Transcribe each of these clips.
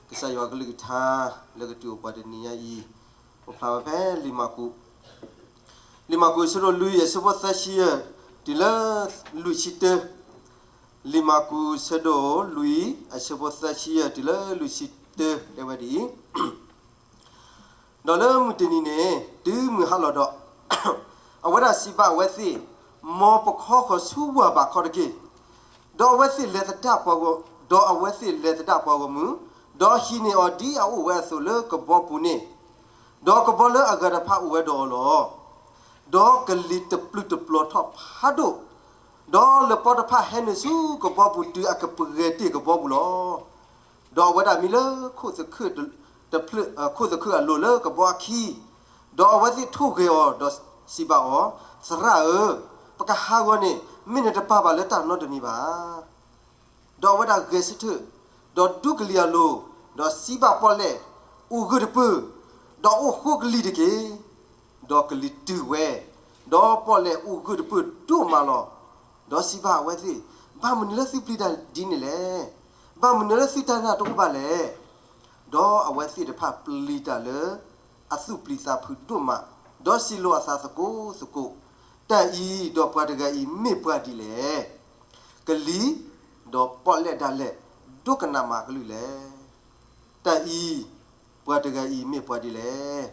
ကစၢ်ယွၤကလုၢ်ကထါ လၢကတုၤအိၣ်ပှၤတနံၤညါအံၤ အိၣ်ဖျါဝဲဖဲလံာ်မၢ်ကူး, လံာ်မၢ်ကူးအဆၢဒိၣ်လွံၢ်အဆၢဖိသၢဆံယဲၢ် တုၤလၢလွံၢ်ဆံတၢ, လံာ်မၢ်ကူးအဆၢဒိၣ်လွံၢ်အဆၢဖိသၢဆံယဲၢ် တုၤလၢလွံၢ်ဆံတၢ တဲဝဲဒ်အံၤ, ဒီးလၢမုၢ်တနံၤန့ၣ် တုၤမုၢ်ဟါလီၤဒီး အဝဲဒၣ်စံးဘၣ်အဝဲသ့ၣ်, မ်ပခီဃီၤဆူဝၢ်ဘးခီတက့ၢ်. ဒီးအဝဲသ့ၣ်လဲၤသဒၣ်ပှၤဂီၤ, ဒီးအဝဲသ့ၣ်လဲၤသဒၣ်ပှၤဂီၢ်မုၢ်, ဒီးဟံးန့ၢ်အီၤဒ်အအိၣ်ဝဲအသိးလၢကဘီပူၤန့ၣ်, ဒီးကဘီလၢအဂၤတဖၣ်အိၣ်ဝဲဒီးအီၤလီၤ. ဒီးကလံၤတပျုာ်တပျီၤထီၣ်ဖးဒိၣ်, ဒီးလပီတဖၣ်ဟဲနုာ်ဆူကဘီပူၤတုၤအကပဂဲၤတ့ၢ်ကဘီပူၤလီၤ. ဒီးအဝဲဒၣ်မံလၢခိၣ်သခု, တဖျၢၣ်, ခိၣ်သခုအလိၤလၢကဘီအခံ, ဒီးအဝဲသ့ၣ်ထိၣ်ဂဲၤအီၤဒီးစံးဘၣ်အီၤ, သရၣ်ဧၢ, ပကဟးဂီၤန့ၣ် မ့ၢ်နတပာ်ဘၣ်လၢတၢ်နီတမံၤဘၣ်. ဒီးအဝဲဒၣ်ဂဲၤဆၢထၢၣ်, ဒီးဒူကလံၤအလိၤ, ဒီးစံးဘၣ်ပီၣ်လဲၣ်, အိၣ်ဂၢၢ်တပၢၢ်, ဒီးအိၣ်ဃိကလံၤတက့ၢ်. ဒီးကလံၤတုၤဝဲ, ဒီးပီၣ်လဲၣ်အိၣ်ဂၢၢ်တပၢၢ်ဒိၣ်မးလီၤ. ဒီးစံးဘၣ်အဝဲသ့ၣ်, ဘၣ်မနုၤလၢသုပျံၤတၢ်ဒ်န့ၣ်လဲၣ်. ဘၣ်မနုၤလၢသုတၢ်နာ်တအိၣ်ဘၣ်လဲၣ်. ဒီးအဝဲသ့ၣ်တဖၣ်ပျံၤတၢ်လၢ အသူၣ်ပျံၤသးဖုးဒိၣ်မး, ဒီးစံးလိာ်အသးသကိးသကိး, တၢ်အံၤဒီးပှၤတဂၤအံၤမ့ၢ်ပှၤဒ်လဲၣ်. ကလံၤ, ဒီးပီၣ်လဲၣ်ဒၣ်လဲာ်, ဒိကနၣ်မးအကလုၢ်လဲၣ်. တၢ်အံၤ, ပှၤတဂၤအံၤမ့ၢ်ပှၤဒ်လဲၣ်.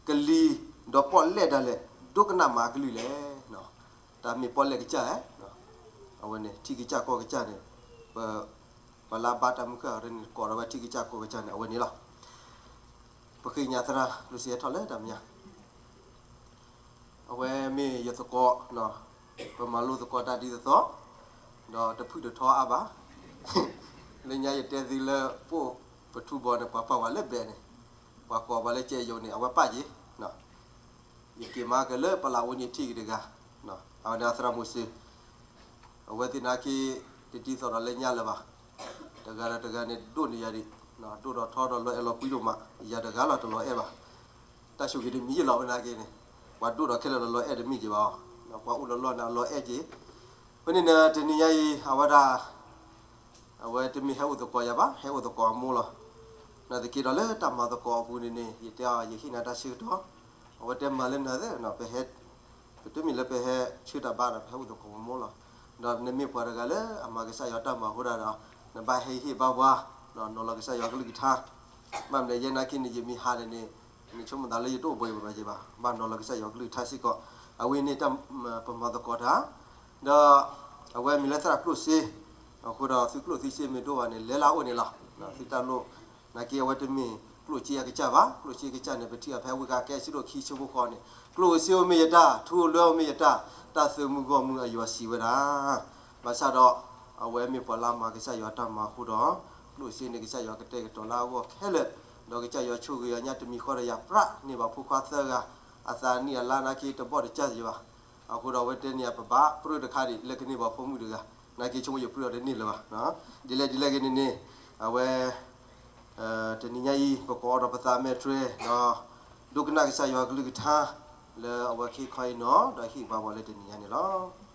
ကလံၤ, ဒီးပီၣ်လဲၣ်ဒၣ်လဲာ်, ဒိကနၣ်မးအကလုၢ်လဲၣ်. တၢ်မ့ၢ်ပီၣ်လဲၣ်ကစၢ်ဧါ. အဝဲန့ၣ် ထံကစၢ်ကီၢ်ကစၢ်န့ၣ်, ပှၤလၢအဘါတၢ်မုၢ်ဃၢ်အံၤန့ၣ် ကိးထီၣ်ဝဲထံကစၢ်ကီၢ်ကစၢ်န့ၣ် အဝဲန့ၣ်လီၤ. ပဃ့ညါသရၣ်ကျိၣ်စ့ဟဲထီၣ်လၢတၢ်မဲာ်ညါ အဝဲမ့ၢ်ယသကိး, ပမၤလိသကိးတၢ်ဒ်သိးသိး, ဒီးတဖုၣ်တထီအါဘၣ်. လၢညါယတဲသုလၢပအိၣ်ပထူဘီန့ၣ် ပှၤပာ်ဝဲလၢဘဲးန့ၣ်, ပှၤကိးပှၤလၢကဲယိာ်န့ၣ် အဝဲပာ်က့ၤ. ယက့ၤမၤက့ၤလၢပလးအိၣ်န့ၣ်ထံၣ်က့ၤတဂၤ, အဝဲန့ၣ်သရၣ်မိၤၡ့, အဝဲသ့ၣ်နာ်က့ တဒ်သိးဒီးလၢညါလၢၤဘၣ်. တဂၤဒီးတဂၤန့ၣ်ဒိၣ်န့ၢ်ယၤဒံး, ဒိၣ်ဒီးထီဒီးလီၤအဲၣ်လီၤကွံဒိၣ်မး, ယၤတဂၤလီၤတလီၤအဲၣ်ဘၣ်. တၢ်ဆိၣ်ဂ့ၤတမံၤယလီၤဝဲနာ်က့န့ၣ်, ပှၤဒိၣ်ဒီးခဲလၢာ်လီၤလီၤအဲၣ်တမံၤက့ၤဘၣ်အီၤ, ပှၤအိၣ်လီၤလီၤန့ၣ်အလီၤအဲၣ်က့ၤ. အဃိန့ၣ် တနံၤညါအံၤ အဝဲဒၣ် အဝဲတမ့ၢ်ဟဲအိၣ်သကိးယၤဘၣ်, ဟဲအိၣ်သကိးအမိၢ်လီၤ. နာ်သက့ဒီးလၢတၢ်မၤသကိးအပူၤန့ၣ်န့ၣ် ယတဲအီၤ ယဟ့ၣ်နၤတၢ်ဆၢကတီၢ်, အဝဲတဲမၤလၢနၤသ့, ပဟဲ, ပတမ့ၢ်လၢပဟဲဆၢတၢ်ဘါဒီး ပဟဲအိၣ်သကိးအမိၢ်လီၤ. ဒီးနမ့ၢ်ပှၤတဂၤလၢအမၤကစၢ်ယွၤတၢ်မၤအဃိဒၣ်ဒီး နဘၣ်ဟဲဟ့ၣ်ဘါပှၤ, နီၤလီၤကစၢ်ယွၤကလုၢ်ကထါ. ဘၣ်မနုၤယဲနာ်က့န့ၣ် ယမ့ၢ်ဟးန့ၣ်န့ၣ် နဆိကမိၣ်သးလၢယတအိၣ်ဘှံးဘၣ်က့ၤဘၣ်, ဘၣ်နီၤလီၤကစၢ်ယွၤကလုၢ်ကထါစ့ၢ်ကီး. အဝဲန့ၣ်တၢ်ပမၤသကိးတၢ် ဒီးအဝဲမံၤလၢသရၣ်ကျိၣ်စ့, အဃိဒီးသုကျိၣ်သုစ့မ့ၢ်ဒိၣ်ဘၣ်န့ၣ် လဲၤလၢအအိၣ်န့ၣ်လီၤ. သုတၢ်လိၣ်, နာ်က့အဝဲတမ့ၢ်ကျိၣ်စ့အကစၢ်ဘၣ်, ကျိၣ်စ့အကစၢ်န့ၣ် ပထံၣ်အီၤဖဲဝ့ၢ်ကါကဲဆံဒိၣ်ခံဆၢဖိဃိးန့ၣ်, ကျိၣ်ဧိၤစ့ဧိၤမ့ၢ်ယတၢ်, ထူဧိၤလွဲဧိၤမ့ၢ်ယတၢ်, တၢ်သုးမုၢ်ဂီၢ်မုၢ်အယွၤစံးဝဲဒၣ်. ဘၣ်ဆၣ်ဒီး အဝဲမ့ၢ်ပှၤလၢအမၤကစၢ်ယွၤတၢ်မၤအဃိဒီး, ကျိၣ်စ့န့ၣ်ကစၢ်ယွၤကတဲာ်ကတီၤလၢအဂီၢ်ခဲလၢာ်, ဒီးကစၢ်ယွၤဆိၣ်ဂ့ၤအီၤညါတမံၤဃီဒီးယၤပြး န့ၢ်ဘၣ်ဖိခွါသၢဂၤ, အသးနံၣ်အလါနာ်က့တဘီၣ်တကၢ်ယၤဘၣ်. အဃိဒီးအဝဲတဲန့ၢ်ယၤ ပဘၣ်ပြၢတခါဒံး လၢကန့ၢ်ဘၣ်ဖိမုၣ်တဂၤ, နာ်က့ဆိကမိၣ်ယပြၢအီၤတန့ၢ်လၢၤဘၣ်. ဒ်လဲၣ်ဒ်လဲၣ်ဂ့ၤန့ၣ်န့ၣ်, အဝဲ တနံၤညါအံၤ ပကိးအီၤဒီးပသးမဲာ်ထွဲဒီး ဒိကနၣ်ကစၢ်ယွၤကလုၢ်ကထါ လၢအဝဲခဲခီအံၤနီၤ ဒီးဟ့ၣ်ဘါပှၤလၢတနံၤညါန့ၣ်လီၤ.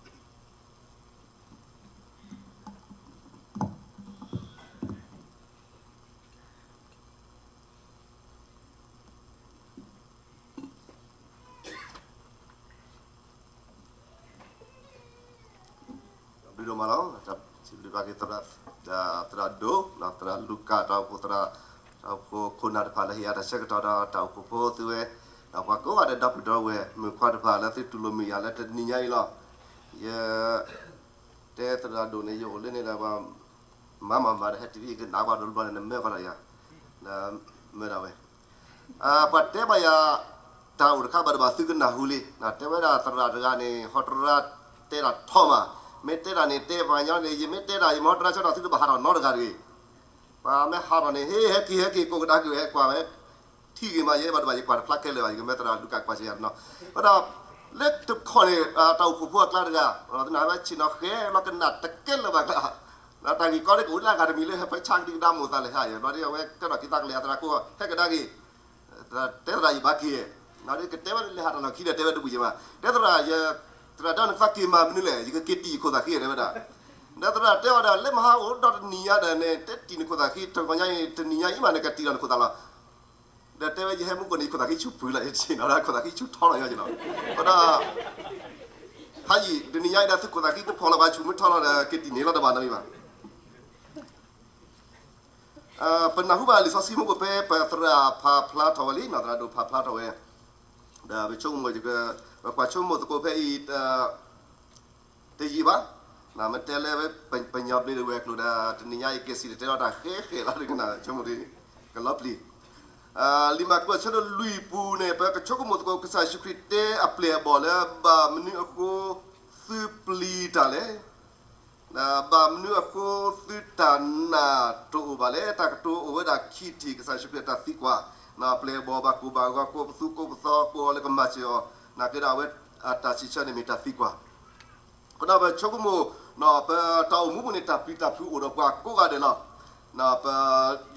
ဘျုးဒိၣ်မးလီၤ. စံးဘျုးဘၣ်က့ၤ သရၣ်ဒိၣ်, သရၣ်လူၤကၣ် တၢ်အိၣ်ဖှိၣ်သရၣ်, တၢ်အိၣ်ဖှိၣ်ခိၣ်နၢ်တဖၣ်လၢဟ့ၣ်အတၢ်ဆၢကတီၢ်ဒီးတၢ်အိၣ်ဖှိၣ်ဖိသုဝဲ, ဒီးပှၤကိးဂၤဒဲးဒီပုၢ်ဒီဝဲၢ်မုၣ်ခွါတဖၣ်လၢသုတူၢ်လိာ်မုာ်ယၤလၢတနံၤညါအံၤလီၤ. ယ တဲသရၣ်ဒိၣ်န့ၣ် ယအိၣ်လၢန့ၣ်ဒီး ပှၤမၤမၤမၤဒီး ဟဲတုၤလၢယကနၣ်ကွၢ်တဘျီန့ၣ် နမၢကီးဒီးယၤ, မၢဒၣ်ဝဲ, ပှၤတဲဘၣ်ယၤ တၢ်အိၣ်တခါဘၣ်တဘၣ်သုကနၢ်ဟူလံ, တဲဝဲဒၣ်သရၣ်တဂၤန့ၣ် ဟီတရါတဲတၢ်ထီမး, မ့ၢ်တဲတၢ်န့ၣ်တဲပှၤညီန့ၣ် ယမ့ၢ်တဲတၢ် ယမ့ၢ်ဟီတရါဆၢထီၣ် သုတဘၣ်ဟးထီၣ်နီတဂၤတဂ့ၤ, ပှၤမ့ၢ်ဟးထီၣ်န့ၣ် ဟ့ၣ်ဟဲက့ၤဟဲက့ၤ ကိးကဒါက့ၤဝဲဟဲကွၢ်ဝဲ ထံၣ်ဂ့ၤမး ယဲဘၣ်တဘၣ် ယကွၢ်တဖျါခဲလၢာ်ဘၣ် ယကမၢသရၣ်လူၤကၣ်ကွၢ်စ့ၢ်ကီးနီၤ, ဝဲဒၣ် လၢတခီန့ၣ် တၢ်အိၣ်ဖှိၣ်ဖိအကျါတဂၤ သနာ်ဝဲဆ့ၣ်နီၤဃဲလီၤကနၣ်တကဲလၢာ်ဘၣ်ကျါ, တၢ်ဂ့ၢ်ကီဒ်ကအိၣ်လၢအဂၤတမံၤလၢ ဟဲဖဲဆါကဒံကဒါမိၢ်သးလဲၣ်ဟးယဲ ဘျီဒ်အဝဲကဲထီၣ်က့ၤသးကလဲၤအသရၣ်ကိး ဟဲကဒါက့ၤ တဲသရၣ်ယဘၣ်က့ၤ, နီၤဒ်ကတဲဝဲလၢဟးတၢ်လီၢ်ခံဒီး တဲဝဲတဘူၣ်ယဲမး တဲသရၣ်, သရၣ်ဒီးနသးက့ၤမၤမနုၤလဲၣ် ယကက့ၤတံၢ်ယခိၣ်သးဃံတဲဝဲဒၣ်, ဒီးသရၣ်တဲအီၤဒီး လၢမဟါအိၣ်ဒီးတနံၤညါဒီးန့ၣ် တဲတံၢ်နခိၣ်သၣ်ဃံ တဂီၤညါအံၤ တနံၤညါအံၤမးန့ၣ် ကတံၢ်ဒီးနခိၣ်သၣ်လီၤ. ဒီးတဲဝဲ ယဟဲမူခိၣ်န့ၣ် ယခိၣ်သၣ်ဃံဆူၣ်ဖုးလီၤ ယထံၣ်နီၤဒီး ခိၣ်သၣ်ဃံဆူၣ်ထီလီၤညီက့ၤလီၤ. ဒီး ဖးယံာ် တနံၤညါအံၤဒီး သုးခိၣ်သၣ်ဃံတဖီၣ်လၢၤဘၣ် ဆူၣ်မုၢ်ထီလီၤဒီး ကတံၢ်န့ၣ်လီၤတဘၣ်နီတမံၤဘၣ်. ပနၢ်ဟူဘၣ်လံာ်စီဆှံမူခိၣ်ဖဲ ပသရၣ်ဖးဖျါထီၣ်ဝဲလံ သရၣ်ဒိၣ်ဖးဖျါထီၣ်ဝဲ, ဒီးပဆိကမိၣ် ပှၤဆိကမိၣ်သကိးဖဲအံၤ တယံာ်ဘၣ်, မ့ၢ်တဲလၢ ပညီဘျ့ဒၣ်ဝဲၤကျိၤဒီး တနံၤညါအံၤ ကဲစံၣ်တတဲထီၣ်တၢ်ဃဲဃဲလီၤ ကနၣ်ဆိကမိၣ်ဒ် ကလီၤပျံၤ လံာ်မၢ်ကူးအဆၢဒိၣ်လွံၢ်ပူၤန့ၣ် ပကဆိကမိၣ်သကိး ကစၢ်ယ့ၣ်ၡူးခရံာ်တဲအပျဲၢ်အဘီၣ်လၢ ဘၣ်မနုၤအဃိ သုပျံၤတၢ်လဲၣ်. ဘၣ်မနုၤအဃိသုတၢ်နာ်တအိၣ်ဘၣ်လဲၣ်. တၢ်ကတိၤအိၣ်ဝဲဒၣ်ခံထံၣ် ကစၢ်ယ့ၣ်ၡူးခရံာ်အတၢ်သံကွၢ်, အပျဲၢ်အဘီၣ်ဘၣ်ကိၢ်ဘၣ်ဂီၤ ကိးပသူကိးပသီ ကိးအီၤလၢကမၤစၢၤအီၤ, နာ်က့ဒီးအဝဲအတၢ်စံးဆၢန့ၣ်မ့ၢ်တၢ်သံကွၢ် ဒီးပဆိကမိၣ် ပတၢ်အိၣ်မူပူၤန့ၣ် တၢ်ပျံၤတၢ်ဖုးအိၣ်ဒီးပှၤကိးဂၤဒဲးလီၤ.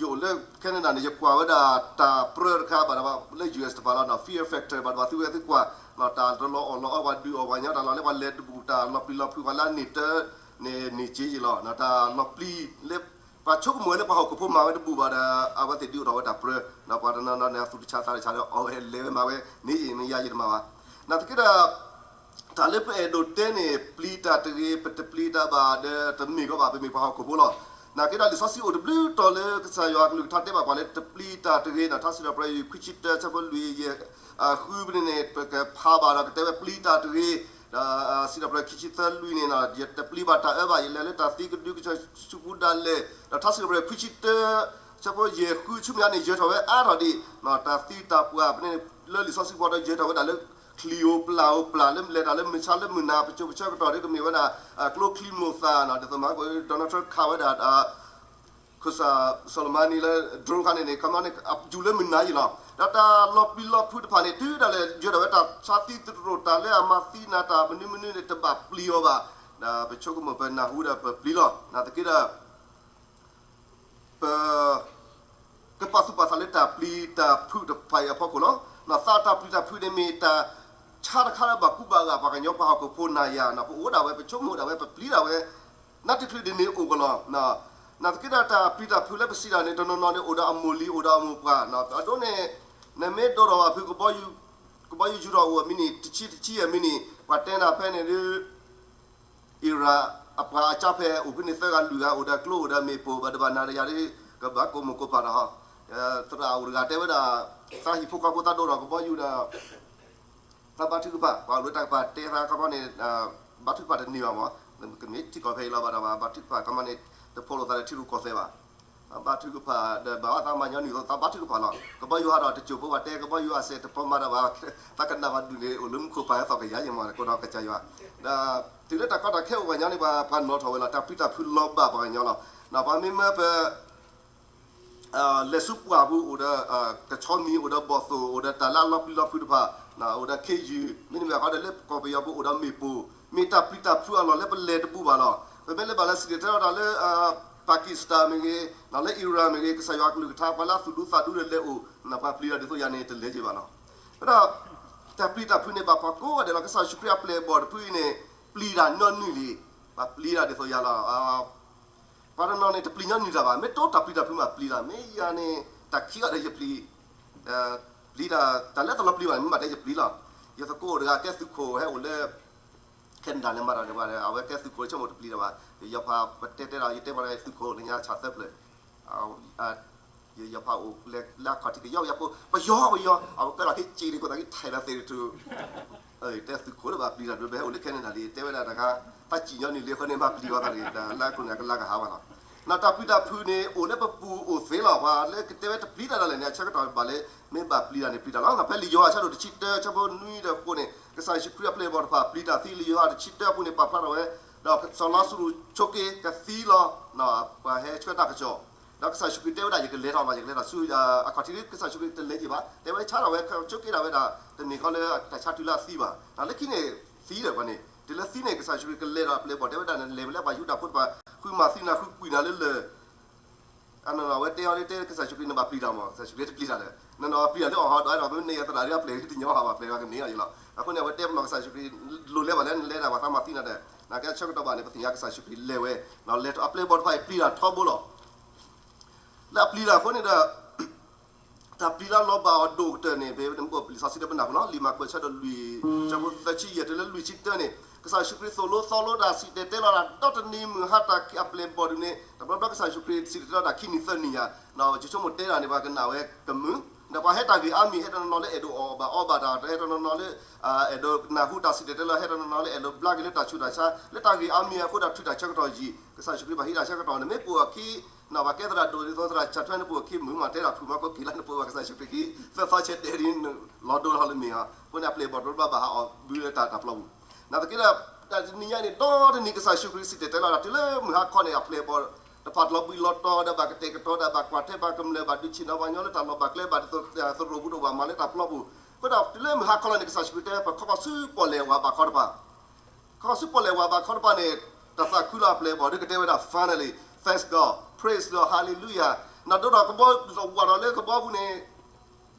ယအိၣ်လၢ Canada န့ၣ် ယကွၢ်ဝဲဒၣ်တၢ်ပြၢတခါဘၣ်ဒီးလၢ U S တဖၣ်လီၤ Fear Factor ဘၣ်ဒီးပှၤသုဝဲသုကွၢ် တၢ်လီၤအီၣ်လီၤအီပှၤဒုးအီၣ်ပှၤညီ တၢ်လီၤလၢပှၤလဲၤတဘူၣ် တၢ်လီၤပျံၤလီၤဖုးပှၤလၢအန့ၢ်တၢ်န့ၣ် န့ၢ်က့ယ့ၢ်လီၤ. တၢ်လီၤပျံၤလၢ ပှၤဆိကမိၣ်ဝဲလၢပှၤဟီၣ်ခိၣ်ဖိမၤဝဲတဘူၣ်ဘၣ်ဒီး အဝဲသ့ၣ်ဒုးအိၣ်ထီၣ်ဝဲတၢ်ပြၢ ဒီးပှၤတနီၤနီၤန့ၣ် အသူၣ်တဆါသးတဆါဒီး အီၣ်ဝဲလဲၤဝဲမၤဝဲန့ၣ် ယမ့ၢ်ယၤယတမၤဘၣ်. နာ်သက့ဒီး တၢ်လၢပအဲၣ်ဒိးတဲန့ၣ် ပျံၤတၢ်တဂ့ၤ ပတပျံၤတၢ်ဘၣ်ဒီး တမ့ၢ်ကီဘၣ် ပမ့ၢ်ပှၤဟီၣ်ခိၣ်ဖိလီၤ. နာ်က့ဒီးလံာ်စီဆှံအိၣ်တဘျုးတီၤလၢကစၢ်ယွၤအကလုၢ်ကထါတဲဘၣ်ပှၤလၢတပျံၤတၢ်တဂ့ၤ ထါစံးထီၣ်ပတြၢၤ ခွံဆံတၢ ဆၢဖိလွံၢ်ယဲၢ်ဃုပူၤန့ၣ်န့ၣ် ပကဖးဘၣ်ဒီးကတဲဝဲပျံၤတၢ်တဂ့ၤ, ဒီးစံးထီၣ်ပတြၢၤ ခံဆံသၢလွံၢ်န့ၣ် ယတပျံၤဘၣ်တၢ်အၢဘၣ် ယလဲၤလၢတၢ်သံကဒုကစၢ်ဆူပူၤဒၣ်လဲာ်, ဒီးထါစံးထီၣ်ပတြၢၤ ခွံဆံတၢ ဆၢဖိယဲၢ်ဃုဆူမဲာ်ညါန့ၣ် ယၢၤထီၣ်ဝဲအါထီၣ်ဒံး တၢ်သံတၢ်ပှၢ်ဖဲန့ၣ် လၢလံာ်စီဆှံပူၤဒီး ယၢၤထီၣ်ဝဲဒၣ်လၢ ချံၣ်ဧိၤပျၢ်ဧိၤပျၢ်လၢလဲၤတၢ်လၢမုၢ်ဆါလၢမုၢ်နၤ ပစိၤပဆၢကတီၢ်ဒီးကမ့ၢ်ဝဲဒၣ် ကျိချံမျိာ်သၣ် ဒ်သိးမဟါက Donald Trump ခးဝဲဒၣ် ခိၣ်စၢ် Soleimani လၢ drone ခါန့ၣ်န့ၣ် ခီမီန့ၣ် ယူၤလၢမုၢ်နၤယံၤလီၤ. ဒီးတၢ်လီၤပျံၤလီၤဖုးတဖၣ်န့ၣ် တုၤဒၣ်လဲာ် ယၢၤထီၣ်ဝဲတၢ်ဆါသံသရိာ်တၢ်လၢအမၤသံနၤတၢ်မနုၤမနုၤန့ၣ် တဘၣ်ပျံၤအီၤဘၣ်. ဒီးပဆိကမိၣ်ပနၢ်ဟူဒီးပပျံၤလီၤ. နာ်သက့ဒီး ပ ကပာ်သူၣ်ပာ်သးလၢတၢ်ပျံၤတၢ်ဖုးတဖၣ်အံၤအဖီခိၣ်လီၤ. သးတၢ်ပျံၤတၢ်ဖုးန့ၣ်မ့ၢ်တၢ်ဆါတခါလၢဘၣ်ကူဘၣ်ဂာ်ပှၤကညီပှၤဟီၣ်ခိၣ်ဖိနၤယၤ ပအိၣ်ဒၣ်ဝဲ ပဆိကမိၣ်ဒၣ်ဝဲ ပပျံၤဒၣ်ဝဲ နၢ်တချုးဒ်န့ၣ်အိၣ်ကလီၤ. နာ်သက့ဒီးတၢ်ပျံၤတၢ်ဖုးလၢပစံးတၢ်န့ၣ် တနီၤနီၤန့ၣ်အိၣ်ဒီးအမိၢ်လံၤ အိၣ်ဒီးအမိၢ်ပှၢ် အဒိန့ၣ် နမ့ၢ်ဒိးထီၣ်ဘၣ်ဖုး ကဘီယူၤယူၤထီၣ်အိၣ်အမံၤနံး တဆံတဆံအမံၤနံး ပှၤတဲနၤဖဲန့ၣ်ဒ် Iran အပှၤအကၠါဖဲအိၣ်ဖဲန့ၣ်သၢဂၤလွံၢ်ဂၤ အိၣ်ဒီးကျိအိၣ်ဒီးမ့ၣ်ပိၢ် ဘၣ်တဘၣ်နၤဒီးယၤဒ် ကဘၣ်ကိးမိၢ်ကိးပၢ်တၢ်ဟီ သရၣ်အိၣ်တဂၤတဲဝဲဒၣ် သးဟံၣ်ဖိဃီဖိသးဒိၣ်ထီၣ်ကဘီယူၤဒီး သးဘါထုကဖၣ် ပှၤအိၣ်လၢတၢ်ကပၤတဲသးခီမီန့ၣ် ဘါထုကဖၣ်တန့ၢ်ဘၣ်မး ကမ့ၢ်ထံကီၢ်ဖဲအံၤလီၤဘၣ်ဒီး ဘါထုကဖၣ်ခီမီန့ၣ် တဖိးလိာ်သးဒီးထံရူၢ်ကီၢ်သဲးဘၣ် ဘါထုကဖၣ်ဒီးဘၣ်သးမၤညီနုၢ်သးဘါထုကဖၣ်လီၤ. ကဘီယူၤဟးဒီးတစိၢ်ဖိဘၣ်တဲ ကဘီယူၤအစဲးတဖိးမၤဒီးဘၣ် သးကနၣ်ဘၣ်ဒုးန့ၣ် အိၣ်လၢမူခိၣ်ပၢ်ဟဲသီၣ်ကယၤယံၤမး ကီဒီးကစၢ်ယွၤ ဒီးတုၤလၢတၢ်ကီတၢ်ခဲအိၣ်ပှၤညီန့ၣ် ပှၤနီၣ်ထီၣ်ဝဲလီၤ တၢ်ပျံၤတၢ်ဖုးလီၤဘၣ်ပှၤကညီလီၤ. ပှၤမ့ၢ်မၢပ လဲၤဆူပှၢ်ပူၤအိၣ်ဒီး ကဆီမံၤ အိၣ်ဒီးဘီၣ်သိၣ် အိၣ်ဒီးတၢ်လၢအလီၤပျံၤလီၤဖုးတဖၣ် အိၣ်ဒီးခ့ယုၢ် မ့တမ့ၢ်ဘၣ်ဃီဒီးလၢကီၢ်ပယီၤပူၤအိၣ်ဒီးမ့ၣ်ပိၢ် မ့ၢ်တၢ်ပျံၤတၢ်ဖုးအလီၢ်လၢပလဲၤတဘူၣ်ဘၣ်လီၤ. ပမ့ၢ်လဲၤဘၣ်လၢစံၣ်တဲၤတဲလီၤတၢ်လၢ Pakistan မ့ၢ်ဂ့ၤ လၢ Iran မ့ၢ်ဂ့ၤ ကစၢ်ယွၤကလုၢ်ကထါ ပှၤလၢအသူၣ်ဒူသးဒူဒီးလဲၤအိၣ် ပှၤပျံၤတၢ်ဒ်သိးယၤန့ၣ် တလဲၤက့ၤဘၣ်လီၤ. ဒီး တၢ်ပျံၤတၢ်ဖုးန့ၣ် ဘၣ်ပှၤကိးဂၤဒဲးလီၤ. ကစၢ်ယ့ၣ်ၡူးခရံာ်အပျဲၢ်အဘီၣ်တဖုအံၤန့ၣ် ပျံၤတၢ်ညီနုၢ်လံ ပှၤပျံၤတၢ်ဒ်သိးယၤလီၤ. ပှၤတနီၤန့ၣ် တပျံၤညီနုၢ်တၢ်ဘၣ် မ့ၢ်တိတၢ်ပျံၤတၢ်ဖုးမးပျံၤတၢ် မ့ၢ်ယၤန့ၣ် တၢ်ခံဂၤဒီးယပျံၤ ပျံၤတၢ် တၢ်လၢတလီၤပျံၤဘၣ် မ့ၢ်မးတဲယပျံၤလီၤ. ယသကိးအိၣ်တဂၤကဲသုးခိၣ်ဟဲအိၣ်လၢ Canada န့ၣ် မၤတၢ်န့ၣ် အဝဲကဲသုးခိၣ်ဆိကမိၣ်တပျံၤတၢ်ဘၣ် ယယီၤဖးပတဲတဲဒီး ယတဲပှၤတဂၤသုးခိၣ်လၢညါဆၣ်သၢဖျၢၣ် ယယီၤဖးအိၣ်လၢအခီၣ်ထံးကယီကယီဖိ ပယီၤပယီၤ အဝဲကဲလီၤက့ၤစံးဒ်ခိၣ်သးက့ၤထဲးလီၤသ့ၣ်တထူၣ် တဲသုးခိၣ်လၢဘၣ်ပျံၤတၢ်ဒိးဘဲအိၣ်လၢ Canada လံ တဲဝဲဒၣ်တခါ သးစံၣ်ညီနုၢ်လံအဃိန့ၣ် မၤပျံၤဝဲသးတဂ့ၤ တၢ်လၢအခိၣ်နူာ်ကလါကဟးဝဲလီၤ. နီၢ်တၢ်ပျံၤတၢ်ဖုးန့ၣ် အိၣ်လၢပပူၤအိၣ်သ့လီၤ ပှၤလၢကတဲဝဲတပျံၤတၢ်ဒၣ်လဲာ်န့ၣ် အဆၢကတီၢ်ဘၣ်လၢ မ့ၢ်ဘၣ်ပျံၤတၢ်န့ၣ်ပျံၤတၢ်လီၤ. ဖဲလံာ်ယိၤဟၣ်အဆၢဒိၣ်တဆံတၢ ဆၢဖိနွံဒီးဃိးန့ၣ် ကစၢ်ယ့ၣ်ၡူးခရံာ်အပျဲၢ်အဘီၣ်တဖၣ် ပျံၤတၢ်သံလံာ်ယိၤဟၣ်တဆံတၢအပူၤန့ၣ် ပာ်ဖျါထီၣ်ဝဲ ဒီးစီၤလါစရူးဆိးက့ကသံလီၤ ပှၤဟဲဆှၢတၢ်ကစီၣ် ဒီးကစၢ်ယ့ၣ်ၡူးခရံာ်တဲဝဲဒၣ် ယကလဲၤထီၣ်လီၤ ယကလဲၤထီၣ်ဆူ အခီၣ်ထံးလၢကစၢ်ယ့ၣ်ၡူးခရံာ်တလဲၤက့ၤဘၣ် တဲဝဲဆါထီၣ်ဝဲဆိးက့ဒၣ်ဝဲဒၣ် တမ့ၢ်ခီလၢတၢ်ဆါတုၤလၢအသံဘၣ် လၢခံန့ၣ် သံဒီးပှၤန့ၣ် တုၤလၢသံန့ၣ် ကစၢ်ယ့ၣ်ၡူးခရံာ်ကလဲၤဒီးအပျဲၢ်အဘီၣ်တဲဝဲဒၣ်န့ၣ် လဲၤဝဲလၢပှၤယူဒၤဖိတဖၣ် ဃုမၤသံနၤဃုကွံာ်နၤလၢလၢၢ် အနီၢ်နီၢ်အဝဲတဲအီၤလၢတဲကစၢ်ယ့ၣ်ၡူးခရံာ် နဘၣ်ပျံၤတၢ်မး ကစၢ်ယ့ၣ်ၡူးခရံာ်တပျံၤတၢ်ဒီး နနီၢ်ပျံၤတၢ်လၢအီၤဟီဒီး အဲၣ်ဒိးမ့ၢ်န့ၢ်အသရၣ်ဒ်အပျဲၢ်တညီဟီဘၣ် ပျဲၢ်ဝဲကန့ၢ်အီၤယလီၤ. အဃိန့ၣ် အဝဲတဲပနီၢ်ကစၢ်ယ့ၣ်ၡူးခရံာ် လိၣ်လဲၤဘၣ်လၢနလဲၤဒၣ်ပှၤသးမၤသံနၤဒီး နာ်က့အဆၢကတီၢ်ဘၣ်န့ၣ် ပသ့ၣ်ညါကစၢ်ယ့ၣ်ၡူးခရံာ်လဲၤဝဲ, လဲၤထီၣ်အပျဲၢ်အဘီၣ်တဖၣ်အံၤပျံၤတၢ်ထီဘိလီၤ. လၢအပျံၤတၢ်အဃိန့ၣ်ဒီး တၢ်ပျံၤလၢလီၤဘၣ်အီၤဒိၣ်ကတၢၢ်န့ၣ် ဖဲလံာ်စီဆှံတဘ့ၣ်နၢ်ပူၤလီၤ, လံာ်မၢ်ကူးအဆၢဒိၣ်လွံၢ် အဆၢဖိသၢဆံယဲၢ်တုၤလၢလွံၢ်ဆံတၢန့ၣ် ကစၢ်ယ့ၣ်ၡူးခရံာ်သိၣ်လိသီလိတၢ်စံၣ်တဲၤတဲလီၤတၢ် ဒီတနံၤမုၢ်ဟါတၢ်ခံးအပျဲၢ်အဘီၣ်ဒုန့ၣ် တဘျီဘျီကစၢ်ယ့ၣ်ၡူးခရံာ်စံၣ်တဲၤတဲလီၤတၢ်ခံနံၤသၢနံၤယါ, ယဆိကမိၣ်တဲတၢ်န့ၣ် ပှၤကနၣ်ဝဲကမုာ်, ဒီးပှၤဟဲတၢ်ဂ့ၢ်အါမံၤ ဟဲတနီၤနီၤလၢအဲၣ်ဒိးအီၣ်ဘၣ်အီဘၣ်တၢ်, ဟဲတနီၤနီၤလၢ အဲၣ်ဒိးနၢ်ဟူတၢ်စံၣ်တဲၤတဲလီၤ, ဟဲတနီၤနီၤလၢအဲၣ်ဒိးဘျါက့ၤလၢ တၢ်ဆူးတၢ်ဆါ လၢတၢ်ဂ့ၢ်အါမံၤအဃိဒီးထုးတၢ်ဆၢကတီၢ်ယံာ်, ကစၢ်ယ့ၣ်ၡူးခရံာ်ဘၣ်ဟံးတၢ်ဆၢကတီၢ်န့ၣ် မ့ၢ်ပအိၣ်အခံ ပှၤကဲသရၣ်ဒိၣ်ဒ်သိးသရၣ်ဆၣ်ထွဲန့ၣ် ပအိၣ်အခံမုာ်မး တဲတၢ်ဖုၣ်မး ကိးက့ၤလၢနပအိၣ်ဘၣ်ကစၢ်ယ့ၣ်ၡူးခရံာ်ခံ သၢသီဆဲးတဲဒ် လီၤဒိလီၤလၢမ့ၢ်ဧါ, အဃိန့ၣ် အပျဲၢ်အဘီၣ်တဘျီဘၣ်ဟးအီၣ်ဘုလၢတၢ်တၢ်ပျီပူၤ, နာ်သက့ဒီး တနံၤညါန့ၣ် ဒီတနံၤကစၢ်ယ့ၣ်ၡူးခရံာ်စံၣ်တဲၤတဲလီၤတၢ် တုၤလၢမုၢ်ဟါခီန့ၣ် အပျဲၢ်အဘီၣ်တဖၣ်တလီၤဘှံးလီၤတီၤဒီးဘၣ်ကတဲာ်ကတီၤဒီးဘၣ်ကွၢ်ထွဲဘၣ်ကမျၢၢ်ဘၣ်ဒုးဆ့ၣ်နီၤပှၤကညီလၢတၢ်လီၤဘၣ်ကျဲဘၣ်ဒ်သိးသရိာ်ပူၤတအိၣ်ဘၣ်မၤလၢတၢ်ပျီပူၤ, အဃိဒီးတုၤလၢမုၢ်ဟါခီလီၤန့ၣ် ကစၢ်ယ့ၣ်ၡူးခရံာ်တဲ ပခီခီဆူပီၣ်လဲၣ်ဝၤဘးခီတဖၣ် ခီဆူပီၣ်လဲၣ်ဝၤဘးခီတဖၣ်န့ၣ် တၢ်သးခုလီၤအပျဲၢ်အဘီၣ်ဒ်ကတဲဝဲဒၣ် finally, thanks God, praise God, hallelujah, နဒိဒီးကဘီလီၤဝၤဒီးလၢကဘီပူၤန့ၣ်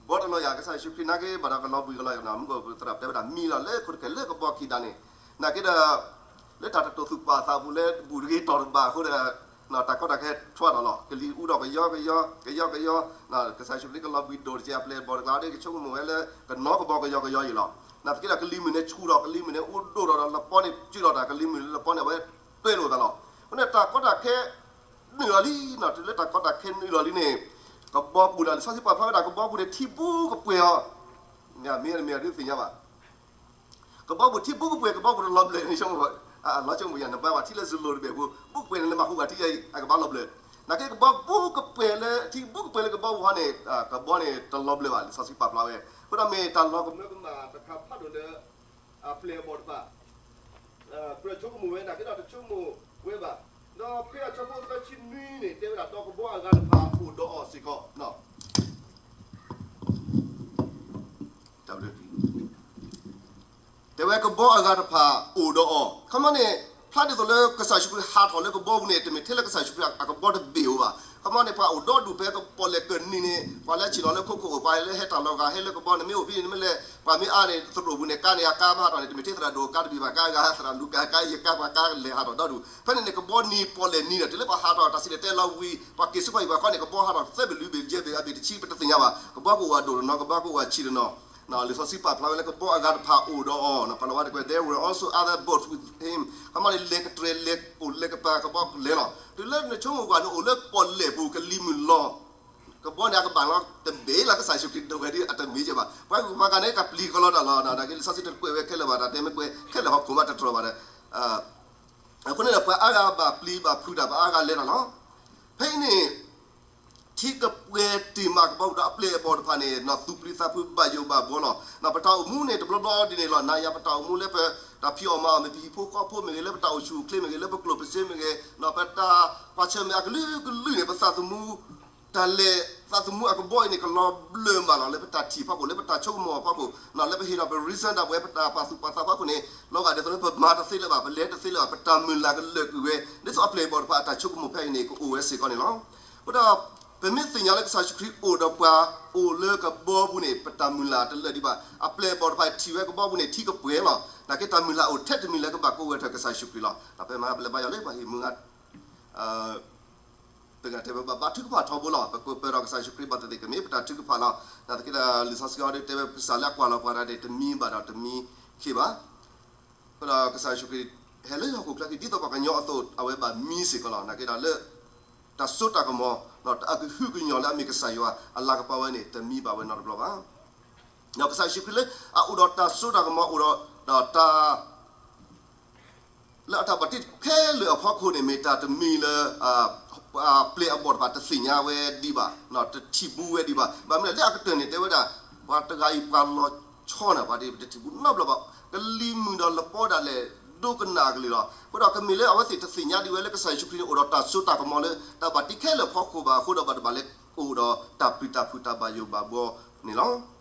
ဘီတလီၤယၤ ကစၢ်ယ့ၣ်ၡူးခရံာ်နာ်က့ဘၣ်ဒီးကလီၤဘှံးကလီၤယၤ မုၢ်ကသရၣ်တဲဝဲဒၣ်မံလီၤလၢခိၣ်တကဲလၢကဘီခံဒၣ်န့ၣ်, နာ်က့ဒီး လၢတၢ်တတိာ်သူၣ်ပာ်သးပူၤလၢဘူၣ်တဂ့ၤတီၢ်တဘၣ်အဃိဒီး တၢ်ကီတၢ်ခဲထွါထီၣ်လီၤ ကလံၤအူဒီးကယီကယီ ကယီကယီ, ကစၢ်ယ့ၣ်ၡူးခရံာ်ကလီၤဘှံးဒိၣ်တက့ၢ် အပျဲၢ်အဘီၣ်တကျါဒီး ကဆိကမိၣ်ဝဲလၢ ကနီကဘီကယီကယီအံၤလီၤ, နာ်သက့ဒီးကလံၤမုၢ်န့ၣ်ဆူၣ်ထီၣ် ကလံၤမုၢ်န့ၣ်အိၣ်ဒိၣ်ထီၣ်ဒီးလပီန့ၣ် စုၣ်ထီၣ်တၢ်ကလံၤမုၢ်လပီန့ၣ် အဝဲတွဲလိာ်သးလီၤ, အဃိန့ၣ်တၢ်ကီတၢ်ခဲ နုာ်လီၤလံနီၤ တုၤလၢတၢ်ကီတၢ်ခဲနုာ်လီၤလံန့ၣ် ကဘီပူၤဒီး လံာ်စီဆှံပာ်ဖျါဝဲဒၣ်ကဘီပူၤန့ၣ် ထံဘူးကပှဲၤအီၤ, မ့ၢ်မ့ၢ်ဒုးသ့ၣ်ညါဘၣ်, ကဘီပူၤထံဘူးကပှဲၤ ကဘီပူၤတလီၤဘျၢၣ်န့ၣ် လီၤဆိကမိၣ်ယၤ နဘါဝဲထံလၢစလိၤတဘ့ၣ်ဖိ ဘူးကပှဲၤန့ၣ် နမၤဟူဘၣ်ထံယါအံၤ အကဘၣ်လီၤဘျၢၣ်, နာ်က့ကဘီဘူးကပှဲၤလၢ ထံဘူးကပှဲၤလၢကဘီပူၤဟီန့ၣ် ကဘီန့ၣ်တလီၤဘျၢၣ်ဘၣ် လံာ်စီဆှံပာ်ဖျါဝဲ, အဃိဒီးမ့ၢ်တၢ်လီၤကမၢကမၣ်တခါဖးဒိၣ်လၢ အပျဲၢ်အဘီၣ်တဖၣ် ကြၢးဆိကမိၣ်ဝဲဒၣ်က့ဒီးတဆိကမိၣ်ဝဲဘၣ်, ဒီးဖဲအဆၢဖိသၢဆံနွံန့ၣ် တဲဝဲဒၣ်ဒီးကဘီအဂၤတဖၣ်အိၣ်ဒီးအီၤစ့ၢ်ကီး တဲဝဲကဘီအဂၤတဖၣ်အိၣ်ဒီးအီၤ, ခီမီန့ၣ် ဖျါဒ်သိးလၢကစၢ်ယ့ၣ်ၡူးခရံာ်ဟးထီၣ်လၢကဘီပူၤန့ၣ် တမ့ၢ်ထဲလၢကစၢ်ယ့ၣ်ၡူးခရံာ်အကဘီတဘ့ၣ်ဧိၤဘၣ်, ခီမီန့ၣ် ပှၤအိၣ်ဒီဒူၣ်ဖဲကပီၣ်လဲၣ်ကၢၢ်နံၤန့ၣ် ပှၤလၢဆ့ၣ်နီၤလၢခိခိၣ်အိၣ် ပှၤလၢဟဲတၢ်လီၤဂာ်ဟဲလၢကဘီန့ၣ် မ့ၢ်အိၣ်ဖဲန့ၣ် မ့ၢ်လဲၣ် ပှၤမ့ၢ်အါန့ၣ် သရိာ်ပူၤန့ၣ် ကါန့ၣ် အကါဘၣ်ဟးထီၣ်န့ၣ် တမ့ၢ်ထဲသရၣ်ဒိၣ်ကါတဘ့ၣ်ဘၣ် ကါဂၤသရၣ်လူၤကါ ကါယကါ ပှၤကါလဲၤဟးထီၣ်ဒီဒူၣ် ဖဲန့ၣ်န့ၣ် ကဘီနံၤပီၣ်လဲၣ်နံၤဒီး တုၤလၢပှၤဟးထီၣ်တၢ်စံၣ်တဲၤတဲလီၤဝံၤ ပှၤက့ၤဆူပှၤဟံၣ်ပှၤဃီန့ၣ် ကဘီဟးထီၣ်သၢဘ့ၣ်လွံၢ်ဘ့ၣ်ယဲၢ်ဘ့ၣ်အဘ့ၣ်တဆံ ပတသ့ၣ်ညါဘၣ် ကဘီကအိၣ်အဒိၣ်တနီၤ ကဘီကအိၣ်အဆံးတနီၤ လံာ်စီဆှံပာ်ဖျါဝဲလၢကဘီအဂၤတဖၣ်အိၣ်ဒီးအီၤ ပလဝါတကွဲ there were also other boats with him ခီမီန့ၣ် လဲၤကတြဲၤလဲၤအိၣ်လဲၤကပၤကဘီလဲၤလီၤ တုၤလၢနဆိကမိၣ်ကွၢ်န့ၣ် အိၣ်လၢပီၣ်လဲၣ်ပူၤကလံၤမုၢ်လီၤ ကဘီန့ၣ် အကဘၣ်လီၤတဘ့ၣ်လီၤ ကစၢ်ယ့ၣ်ၡူးခရံာ်ဒိးဝဲဒ်အတမ့ၢ်ကဲဘၣ် ပှၤဂုၤပှၤဂၤန့ၣ် ကပျံၤကလီတၢ်လီၤ နာ်က့လံာ်စီဆှံတကွဲးဝဲခဲလၢာ်ဘၣ် တၢ်တဲမ့ၢ်ကွဲးခဲလၢာ်ဟီၣ်ခိၣ်မးတတြီၢ်ဘၣ်ဒီး အဃိန့ၣ်ဒီး ပှၤအါဂၤဘၣ်ပျံၤဘၣ်ဖုးတၢ် ပှၤအါဂၤလဲၤတၢ်လီၤ. ဖဲအံၤန့ၣ် ထံကပှဲၤတ့ၢ်မးကဘီပူၤဒီးအပျဲၢ်အဘီၣ်တဖၣ်န့�'t သူၣ်ပျံၤသးဖုးဘၣ်ယိၣ်ဘၣ်ဘှီလီၤ. ပတၢ်အိၣ်မူန့ၣ် တဘျီဘျီဒ်န့ၣ်လီၤ. နၤယၤပတၢ်အိၣ်မူလၢပတၢ်ဖံးအီၣ်မၤအီၣ်မ့ၢ် ပဟံၣ်ဖိဃီဖိမ့ၢ်ဂ့ၤ, လၢပတၢ်အိၣ်ဆူၣ်အိၣ်ချ့မ့ၢ်ဂ့ၤ, လၢပကျိၣ်ပစ့မ့ၢ်ဂ့ၤ, ပတၢ်ကွၢ်ဆၢၣ်မဲာ်အကလုာ်ကလုာ်န့ၣ် ပသးသမူ တၢ်လဲၤသးသမူအကဘီအံၤန့ၣ် ကလီၤဘျၢၣ်မးလီၤ. လၢပတၢ်ထံၣ်အဖီခိၣ်, လၢပတၢ်ဆိကမိၣ်အဖီခိၣ်, လၢပဟ့ၣ်ဒီးပ reason ဒၣ်ပဝဲ ပတၢ်ပာ်သူၣ်ပာ်သးအဖီခိၣ်န့ၣ် လီၤဂာ်ဒ်သိးလၢပမၤတသ့လၢၤဘၣ်, ပလဲၤတသ့လၢၤဘၣ်, ပတၢ်မုၢ်လၢ်ကလၢာ်ကွံာ်ဝဲ, ဒ်သိးအပျဲၢ်အဘီၣ်တဖၣ်အတၢ်ဆိကမိၣ်ဖဲအံၤန့ၣ် ကအိၣ်ဝဲစ့ၢ်ကီးန့ၣ်လီၤ. အဃိဒီး ပမ့ၢ်သ့ၣ်ညါလၢကစၢ်ယ့ၣ်ၡူးခရံာ်အိၣ်ဒီးပှၤအိၣ်လၢကဘီပူၤန့ၣ် ပတၢ်မုၢ်လၢ်တလၢာ်ဒံးဘၣ်. အပျဲၢ်အဘီၣ်တဖၣ်ထံၣ်ဝဲကဘီပူၤန့ၣ် ထံကပှဲၤလီၤ. နာ်က့တၢ်မုၢ်လၢ်အိၣ်ထဲတမံၤလၢကဘၣ်ကိးဝဲတၢ်ကစၢ်ယ့ၣ်ၡူးခရံာ်လီၤ. ပမၤပလဲၤဘါယွၤလၢပှၤဟ့ၣ်မုၢ်ဂၤ တဂၤတဲဝဲဘၣ်ဘါထုကဖၣ်ထီဘိလီၤ. ပကပၢၤဒီးကစၢ်ယ့ၣ်ၡူးခရံာ်ဘၣ်သ့ၣ်သ့ၣ် ကမ့ၢ်ပတၢ်ထုကဖၣ်လီၤ. နာ်သက့ဒီး လံာ်စီဆှံအံၤဒ်တဲဝဲ ကစၢ်လၢအကွၢ်လီၤပှၤတဂၤန့ၣ် တမံဘၣ်ဒီးတမံခ့ဘၣ်. အဃိဒီးကစၢ်ယ့ၣ်ၡူးခရံာ် ဟဲလၢဟီၣ်ခိၣ်ချၢခံ ဒ်သိးပှၤကညီအသိး အဝဲဘၣ်မံစ့ၢ်ကီးလီၤ. နာ်က့ဒီးလၢ တၢ်စိတၢ်ကမီၤ ဒီးတၢ်အကဟုကညီၤလၢအမ့ၢ်ကစၢ်ယွၤအလၤကပီၤဝဲန့ၣ် တမံဘၣ်ဝဲနီတဘျီဘၣ်. ဒီးကစၢ်ယ့ၣ်ၡူးခရံာ်လၢအအိၣ်ဒီးတၢ်စိတၢ်ကမီၤ အိၣ်ဒီး ဒီးတၢ် လၢအတၢ်ဘၣ်တ့ခဲလၢာ်အဖီခိၣ်န့ၣ် မ့ၢ်တၢ်တမံၤလၢ ပျဲၢ်အဘီၣ်တဖၣ်တသ့ၣ်ညါဝဲဒံးဘၣ်, တထံၣ်ဘူးဝဲဒံးဘၣ်. ဘၣ်မနုၤလဲၣ် လၢအကတၢၢ်န့ၣ် တဲဝဲဒၣ် ပှၤတဂၤအံၤပှၤလီၤဆီန့ၣ် ပှၤတထံၣ်ဘူးနီတဘျီဘၣ်. ကလံၤမုၢ်ဒီးလပီဒၣ်လဲာ် ဒိကနၣ်အကလုၢ်လီၤ. အဃိဒီးကမ့ၢ်လၢအဝဲသ့ၣ်တသ့ၣ်ညါဒံးဝဲလၢကစၢ်ယ့ၣ်ၡူးခရံာ်န့ၣ် အိၣ်ဒီးတၢ်စိတၢ်ကမီၤလၢ တၢ်ဘၣ်တ့ခဲလၢာ်အဖီခိၣ်ဘၣ်အဃိဒီး ဘၣ်တဘၣ်လၢကအိၣ်ဒီးတၢ်ပျံၤတၢ်ဖုးတၢ်ဘၣ်ယိၣ်ဘၣ်ဘှီန့ၣ်လီၤ.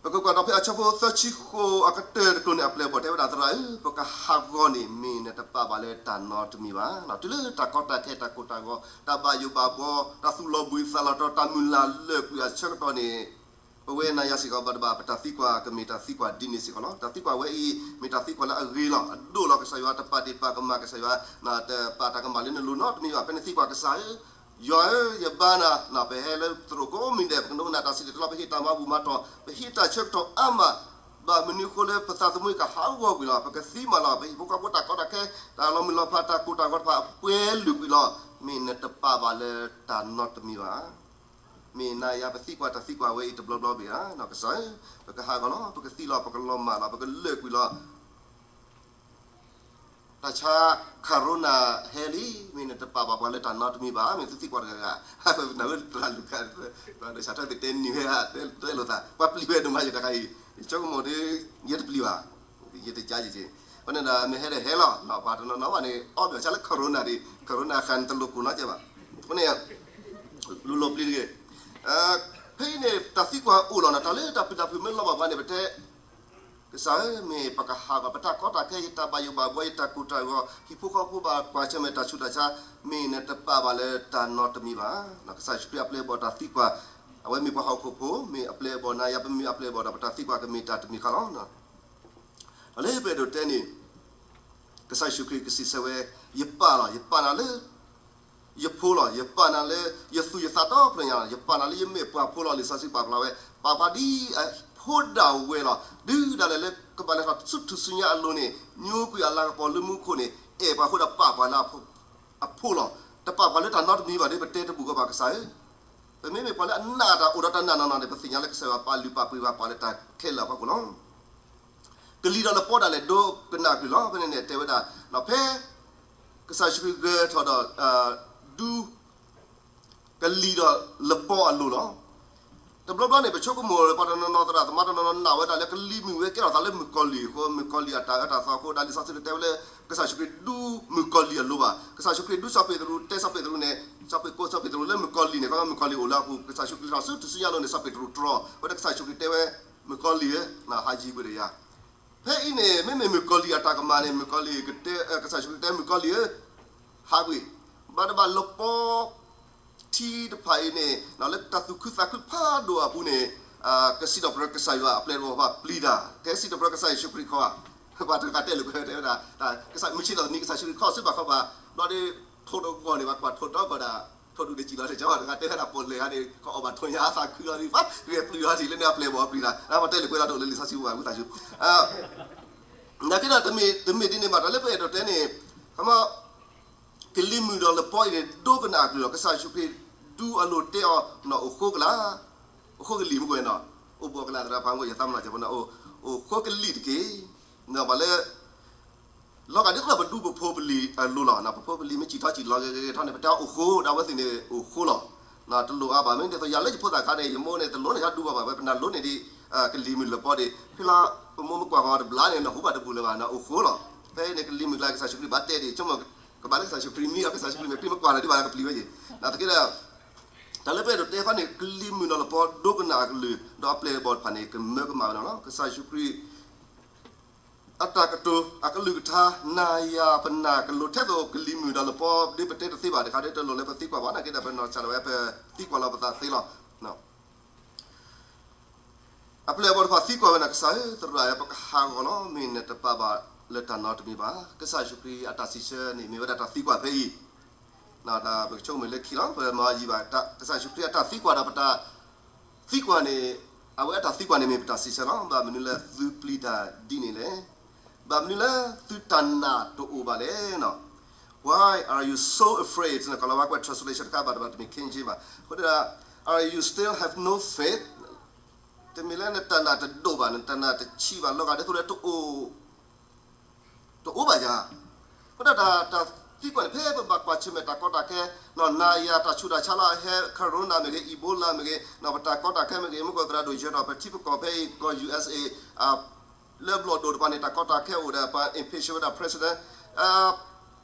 ပကကွၢ်ဒီးဖဲအဆၢဖိသၢဆံဃိးအကတၢၢ်တကျိၤန့ၣ် အပျဲၢ်အဘီၣ်တဲဝဲဒၣ် သရၣ်ဧၢ, ပကဟးဂီၤန့ၣ် မ့ၢ်နတပာ်ဘၣ်လၢတၢ်နီတမံၤဘၣ်. တုၤလၢတၢ်ကီတၢ်ခဲတၢ်ကိၢ်တၢ်ဂီၤ တၢ်ဘၣ်ယိၣ်ဘၣ်ဘှီ တၢ်သူၣ်လီၤဘှံးသးလီၤတီၤ တၢ်မုၢ်လၢ်လၢာ်ကွံာ်အဆၢကတီၢ်န့ၣ် ပဝဲနၤယၤစ့ၢ်ကီးဘၣ်တဘၣ် ပတၢ်သံကွၢ်ကမ့ၢ်တၢ်သံကွၢ်ဒ်န့ၣ်စ့ၢ်ကီးလီၤ. တၢ်သံကွၢ်ဝဲအံၤ မ့ၢ်တၢ်သံကွၢ်လၢအဂ့ၤလီၤ, အဒိၣ်လီၤ. ကစၢ်ယွၤတပာ်ဒ့ၣ်ပာ်ကမၣ်, ကစၢ်ယွၤတပာ်တၢ်ကမၣ်လၢနလိၤနီတမံၤဘၣ်. ဖဲနသံကွၢ်ကစၢ်ဧၢ, ယွၤဧၢ, ယဘါနၤ, ပဟဲလၢသရိာ်ကိးမံၤဒဲး, ပကဒိကနၣ်တၢ်စံၣ်တဲၤတဲလီၤ, ပဟ့ၣ်တၢ်မၤဘူၣ်မၤတီၢ်, ပဟ့ၣ်တၢ်ဆၢကတီၢ်အါမး, ဘၣ်မနုၤအဃိလၢပသးသမူကဟးဂီၤကွံာ်လီၤ. ပကသံမးလီၤ. ပဟံၣ်ဖိဃီဖိတၢ်ကီတၢ်ခဲ, တၢ်လီၤမုၢ်လီၤဖး, တၢ်ကိၢ်တၢ်ဂီၤတဖၣ်အပှဲၤလုာ်ကွံာ်လီၤ. မ့ၢ်နတပာ်ဘၣ်လၢတၢ်နီတမံၤဘၣ်. မ့ၢ်နၤယၤပသံကွၢ်တၢ်သံကွၢ်ဝဲအံၤတဘျီဘျီဘၣ်ဧါ, ကစၢ်ဧၢ, ပကဟးဂီၤလီၤ, ပကသံလီၤ, ပကလီၤမၢ်လီၤ, ပကလၢာ်ကွံာ်လီၤ. တၢ်ဆါ corona ဟဲလံ, မ့ၢ်နတပာ်ဘၣ်ပှၤလၢတၢ်နီတမံၤဘၣ်. မ့ၢ်သုသံကွၢ်တဂၤဂၤ, ပနၢ်ဝဲတၢ်လူၤခး, ဒီးစးထီၣ်သ့တဲနံၤဝဲ, တဲလိာ်သး, ပှၤပျံၤဝဲဒိၣ်မးယတခါအံၤ, ယဆိကမိၣ်ဒီး ယတပျံၤဘၣ်, ယတကါယက့ၤ. အဃိန့ၣ်ဒီး မ့ၢ်ဟဲဒီးဟဲလီၤ, ပှၤတနီၤနီၤဘၣ်န့ၣ် အီၣ်ဘၣ်ဆါလၢ corona ဒံး, corona ဃာ်န့ၣ်တလိၣ်ကိၢ်နီတစဲးဘၣ်. အဃိန့ၣ် လူလီၤပျံၤတဂ့ၤ. ဖဲအံၤန့ၣ် တၢ်သံကွၢ်အိၣ်လီၤနီၤ, တၢ်လၢတၢ်ပျံၤတၢ်ဖုးမ့ၢ်လီၤဘၣ်ပှၤန့ၣ် ပတဲ ကစၢ်ဧၢ, မ့ၢ်ပကဟးဂီၤ ပတၢ်ကီတၢ်ခဲ, ယတၢ်ဘၣ်ယိၣ်ဘၣ်ဘှီ, ယတၢ်ကိၢ်တၢ်ဂီၤ, ဟံၣ်ဖိဃီဖိဘၣ်ကွၢ်ဆၢၣ်မဲာ်တၢ်ဆူးတၢ်ဆါ, မ့ၢ်နတပာ်ဘၣ်လၢတၢ်နီတမံၤဘၣ်. ကစၢ်ယ့ၣ်ၡူးခရံာ်အပျဲၢ်အဘီၣ်တၢ်သံကွၢ်, အဝဲမ့ၢ်ပှၤဟီၣ်ခိၣ်ဖိ, မ့ၢ်အပျဲၢ်အဘီၣ်, နၤယၤပမ့ၢ်အပျဲၢ်အဘီၣ်ဒီး ပတၢ်သံကွၢ်ကမ့ၢ်တၢ်တမံၤဃီလီၤ. ဒီးလၢဟ့ၣ်ဘြံၤဒိၣ်တဲန့ၣ်, ကစၢ်ယ့ၣ်ၡူးခရံာ်ကစံးဆၢဝဲ, ယပာ်လီၤ, ယပာ်နၤလၢ ယဖိလီၤ, ယပာ်နၤလၢယသူၣ်ယသးဒီဖျၢၣ်ညါလီၤ, ယပာ်နၤလၢယမ့ၢ်ပှၤဖိလီၤ. လံာ်စီဆှံပာ်ဖျါဝဲ, ပာ်ပှၤဒ်အဖိဒၣ်ဝဲလီၤ. တုၤဒၣ်လဲာ်လၢကဘၣ်လဲၤထီၣ်ဆူထူၣ်စုညါအလိၤန့ၣ်, ညိကွံာ်အလၤကပီၤလၢမူခိၣ်န့ၣ်, အဲၣ်ပှၤအဃိဒီးပာ်ပှၤလၢအဖိလီၤ. တပာ်ပှၤလၢတၢ်နီတမံၤဘၣ်ဒီး ပတဲတဘူၣ်ဃီဘၣ်ကစၢ်ဧၢ. ပမ့မ့ၢ်ပှၤလၢအနာ်တၢ်အိၣ်ဒီးတၢ်နာ်နီၢ်နီၢ်န့ၣ် ပသ့ၣ်ညါလၢကစၢ်ယွၤပာ်လုၢ်ပာ်ပှ့ၤပှၤ ပာ်လၢတၢ်ခဲလၢာ်အဖီခိၣ်လီၤ. ကလံၤဒီးလပီဒၣ်လဲာ်ဒိကနၣ်အကလုၢ်လီၤ. ဖဲန့ၣ်န့ၣ်တဲဝဲဒၣ်, ဖဲကစၢ်ယ့ၣ်ၡူးခရံာ်ဂဲၤထီၣ်ဒီး ဒူ ကလံၤဒီးလပီအလိၤလီၤ. တဘျီဘျီန့ၣ် ပဆိကမိၣ်လၢပှၤတနီၤနီၤ သရၣ်သမါတနီၤနီၤနာ်ဝဲဒၣ်လၢကလံၤမုၢ်ဝဲကဲထီၣ်သးလၢမုၣ်ကီၤလံၢ်အဃိ, မုၣ်ကီၤလံၢ်အတၢ်အၢတၢ်သီအဃိ, ဒီးလံာ်စီဆှံတတဲဝဲလၢ ကစၢ်ယ့ၣ်ၡူးခရံာ်ဒူမုၣ်ကီၤလံၢ်အလိၤဘၣ်. ကစၢ်ယ့ၣ်ၡူးခရံာ်ဒူစီၤပ့းတရူး, တဲစီၤပ့းတရူးန့ၣ်, စီၤပ့းကိးစီၤပ့းတရူးလၢမုၣ်ကီၤလံၢ်န့ၣ်, မုၣ်ကီၤလံၢ်အိၣ်လၢအပူၤ, ကစၢ်ယ့ၣ်ၡူးခရံာ်ထီၣ်ဆူထူၣ်စုညါအလိၤန့ၣ် စီၤပ့းတရူးတြီ, အဃိဒီးကစၢ်ယ့ၣ်ၡူးခရံာ်တဲဝဲ, မုၣ်ကီၤလံၢ်ဧၢ, ဟးယံၤကွံာ်ဒီးယၤ. ဖဲအံၤန့ၣ် မ့မ့ၢ်မုၣ်ကီၤလံၢ်အတၢ်ကမၣ်န့ၣ် မုၣ်ကီၤလံၢ်ကတဲ, ကစၢ်ယ့ၣ်ၡူးခရံာ်တဲမုၣ်ကီၤလံၢ်ဧၢ, ဟးကွံာ်, ဘၣ်တဘၣ်လပီ ထံတဖၣ်အံၤန့ၣ် လၢတၢ်သူၣ်ခုသးခုဖးဒိၣ်အပူၤန့ၣ်, ကစံးထီၣ်ပတြၢၤကစၢ်ယွၤအပျဲၢ်အဘီၣ်တဖၣ်ပျံၤတၢ်, ကစံးထီၣ်ပတြၢၤကစၢ်ယ့ၣ်ၡူးခရံာ်ခီဧါ. ပှၤတဂၤတဲလိာ်ကွဲတဲဝဲဒၣ်, ကစၢ်မုၢ်ဆ့ၣ်ထီၣ်တနံၤ ကစၢ်ယ့ၣ်ၡူးခရံာ်ခီၣ်ဆူဘၣ်ခီဘၣ်, ဘျီဒီး ထိၣ်တဂီၢ်န့ၣ် ပှၤကွၢ်ထိၣ်ဒီဂီၢ်ဒၣ်, ထိၣ်ဒူၣ်န့ၣ်စံၣ်လီၤတကီ, တဂၤတဲဝဲဒၣ် ပိာ်လဲၣ်ဂၤန့ၣ် ကအီၣ်ဘၣ်ထိၣ်ညါသးခုလီၤဒံးဘၣ်, ဂဲၤပျံၤလီၤဒံးလၢန့ၣ်အပျဲၢ်အဘီၣ်ပျံၤတၢ်, ပှၤတဲလိာ်ကွဲလီၤတအိၣ်လၢလံာ်စီဆှံပူၤဘၣ်ဝံသးစူၤ နာ်က့ဒီး တမ့ၢ်ဒ်န့ၣ်ဘၣ်, တၢ်လၢပအဲၣ်ဒိးတဲန့ၣ်, ခီမီ, ကလံၤမုၢ်ဒီးလပီအံၤန့ၣ် ဒိကနၣ်အကလုၢ်လီၤ. ကစၢ်ယ့ၣ်ၡူးခရံာ်ဒူအလိၤတဲအီၤ, အိၣ်ဃိကလး, အိၣ်ဃိကလံၢ်မ့ၢ်ကွဲးနီၤ, အိၣ်ဘှီၣ်ကလးသရၣ်ဖးမူ ယသးမနီၣ်ကဲးဖိနီၤ, အိၣ်ဃိကလံၢ်တက့ၢ်. ဘၣ်လၢ လီၤဂာ်ဒ်သိးပဒူပဖိပလံၤအလိၤလီၤ. ပဖိပလံၤမ့ၢ်စံၣ်ထီၣ်စံၣ်လီၤဂ့ၤဂ့ၤထီၣ်န့ၣ် ပတဲအိၣ်ဃိ, ဒီးအဝဲသ့ၣ်န့ၣ်အိၣ်ဃိလီၤ. တလိၣ်အါဘၣ်, မ့ၢ်ဒ်သိးယၤလၢယဖိသၣ်ခါန့ၣ် ယမိၢ်န့ၣ် တလိၣ်န့ၢ်ယၤဒူဘၣ်ဘၣ်, ဝဲပနၢ်လိၣ်န့ၢ်ဒံး ကလံၤမုၢ်လပီဒံး, ဖဲလၢပမိၢ်မ့ၢ်ကွၢ်ဃီတဘျီန့ၣ် နၢ်ဟူဘၣ်တဘူၣ်လၢၤဘၣ်, အိၣ်ဃိလီၤ. ဖဲန့ၣ်ကလံၤမုၢ်ကျါ ကစၢ်ယ့ၣ်ၡူးခရံာ်ဘၣ်တဲဒံး, ဆိကမိၣ်ကဘၣ်လၢကစၢ်ယ့ၣ်ၡူးခရံာ်မံဒီး ကစၢ်ယ့ၣ်ၡူးခရံာ်မ့ၢ်ပျံၤမ့ၢ်ကွၢ်လၢၤဒံးဘၣ် ကပျံၤဝဲယံၤ, နာ်သက့ဒီး တၢ်လၢပအဲၣ်ဒိးတဲဃီန့ၣ် ကလံၤမုၢ်ဒီးလပီဒိကနၣ်အကလုၢ်, ဒီးအပျဲၢ်အဘီၣ်တဖၣ်န့ၣ် ကမၢကမၣ်ဝဲန့ၣ်လီၤ. ကစၢ်ယ့ၣ်ၡူးခရံာ် အတၢ်ကတိၤအကလုၢ်ကထါ နၤယၤပနၢ်ကလိၤထဲသိးကလံၤမုၢ်ဒီးလပီဒ်ပတဲတသ့ဘၣ်တခါဒီး တလိၣ်လၢပသံကွၢ်ဘၣ်, နာ်က့ဒီး ပနီၢ်ကစၢ်ဒၣ်ဝဲ ပသံကွၢ်လီၤပသးသ့လီၤ. အပျဲၢ်အဘီၣ်တဖၣ်သံကွၢ်ဝဲန့ၣ် ကစၢ်ဧၢ, သရၣ်ဧၢ, ပကဟးဂီၤလီၤ, မ့ၢ်နတပာ်ဘၣ်လၢတၢ်နီတမံၤဘၣ်. ကစၢ်ယ့ၣ်ၡူးခရံာ်အတၢ်စံးဆၢန့ၣ် မ့ၢ်ဝဲဒၣ်တၢ်သံကွၢ်ဖဲအံၤ ပကဆိကမိၣ်လၢခံလီၤ, ပမၤယံၤဘၣ်, ကစၢ်ယ့ၣ်ၡူးခရံာ်အတၢ်သံကွၢ်ဒီးပတၢ်သံကွၢ်န့ၣ်, အဝဲအတၢ်သံကွၢ်န့ၣ်မ့ၢ်ပတၢ်စံးဆၢလီၤ. ဘၣ်မနုၤလၢသုပျံၤတၢ်ဒ်န့ၣ်လဲၣ်. ဘၣ်မနုၤလၢသုတၢ်နာ်တအိၣ်ဘၣ်လဲၣ်. Why are you so afraid? ကလီၤဝါကွဲး translation တခါဘၣ်တဘၣ်တမ့ၢ် King James ဘၣ်. အဃိဒီး are you still have no faith? တမ့ၢ်လၢနတၢ်နာ်တဒိၣ်ဘၣ်, နတၢ်နာ်တဆံးဘၣ်, လီၤဂာ်ဒ်သိးလၢတအိၣ် တအိၣ်ဘၣ်ယၤ. အဃိဒီးတၢ်သံကွၢ်န့ၣ် ဖဲပဘၣ်ကွၢ်ဆၢၣ်မဲာ်တၢ်ကီတၢ်ခဲ, နၤယၤတၢ်ဆူးတၢ်ဆါလၢအဟဲ corona မ့ၢ်ဂ့ၤ, Ebola မ့ၢ်ဂ့ၤ, ပတၢ်ကီတၢ်ခဲမ့ၢ်ဂ့ၤ, မ့ၢ်ကီၢ်သရၣ်ဒိၣ်ယဲထီၣ် ပထံပကီၢ်ဖဲအံၤ ကီၢ် USA လၢဘျီၣ်ဒိၣ်တဖၣ်န့ၣ် တၢ်ကီတၢ်ခဲအိၣ်ဒီး ပှၤ impatient ဝဲဒၣ် president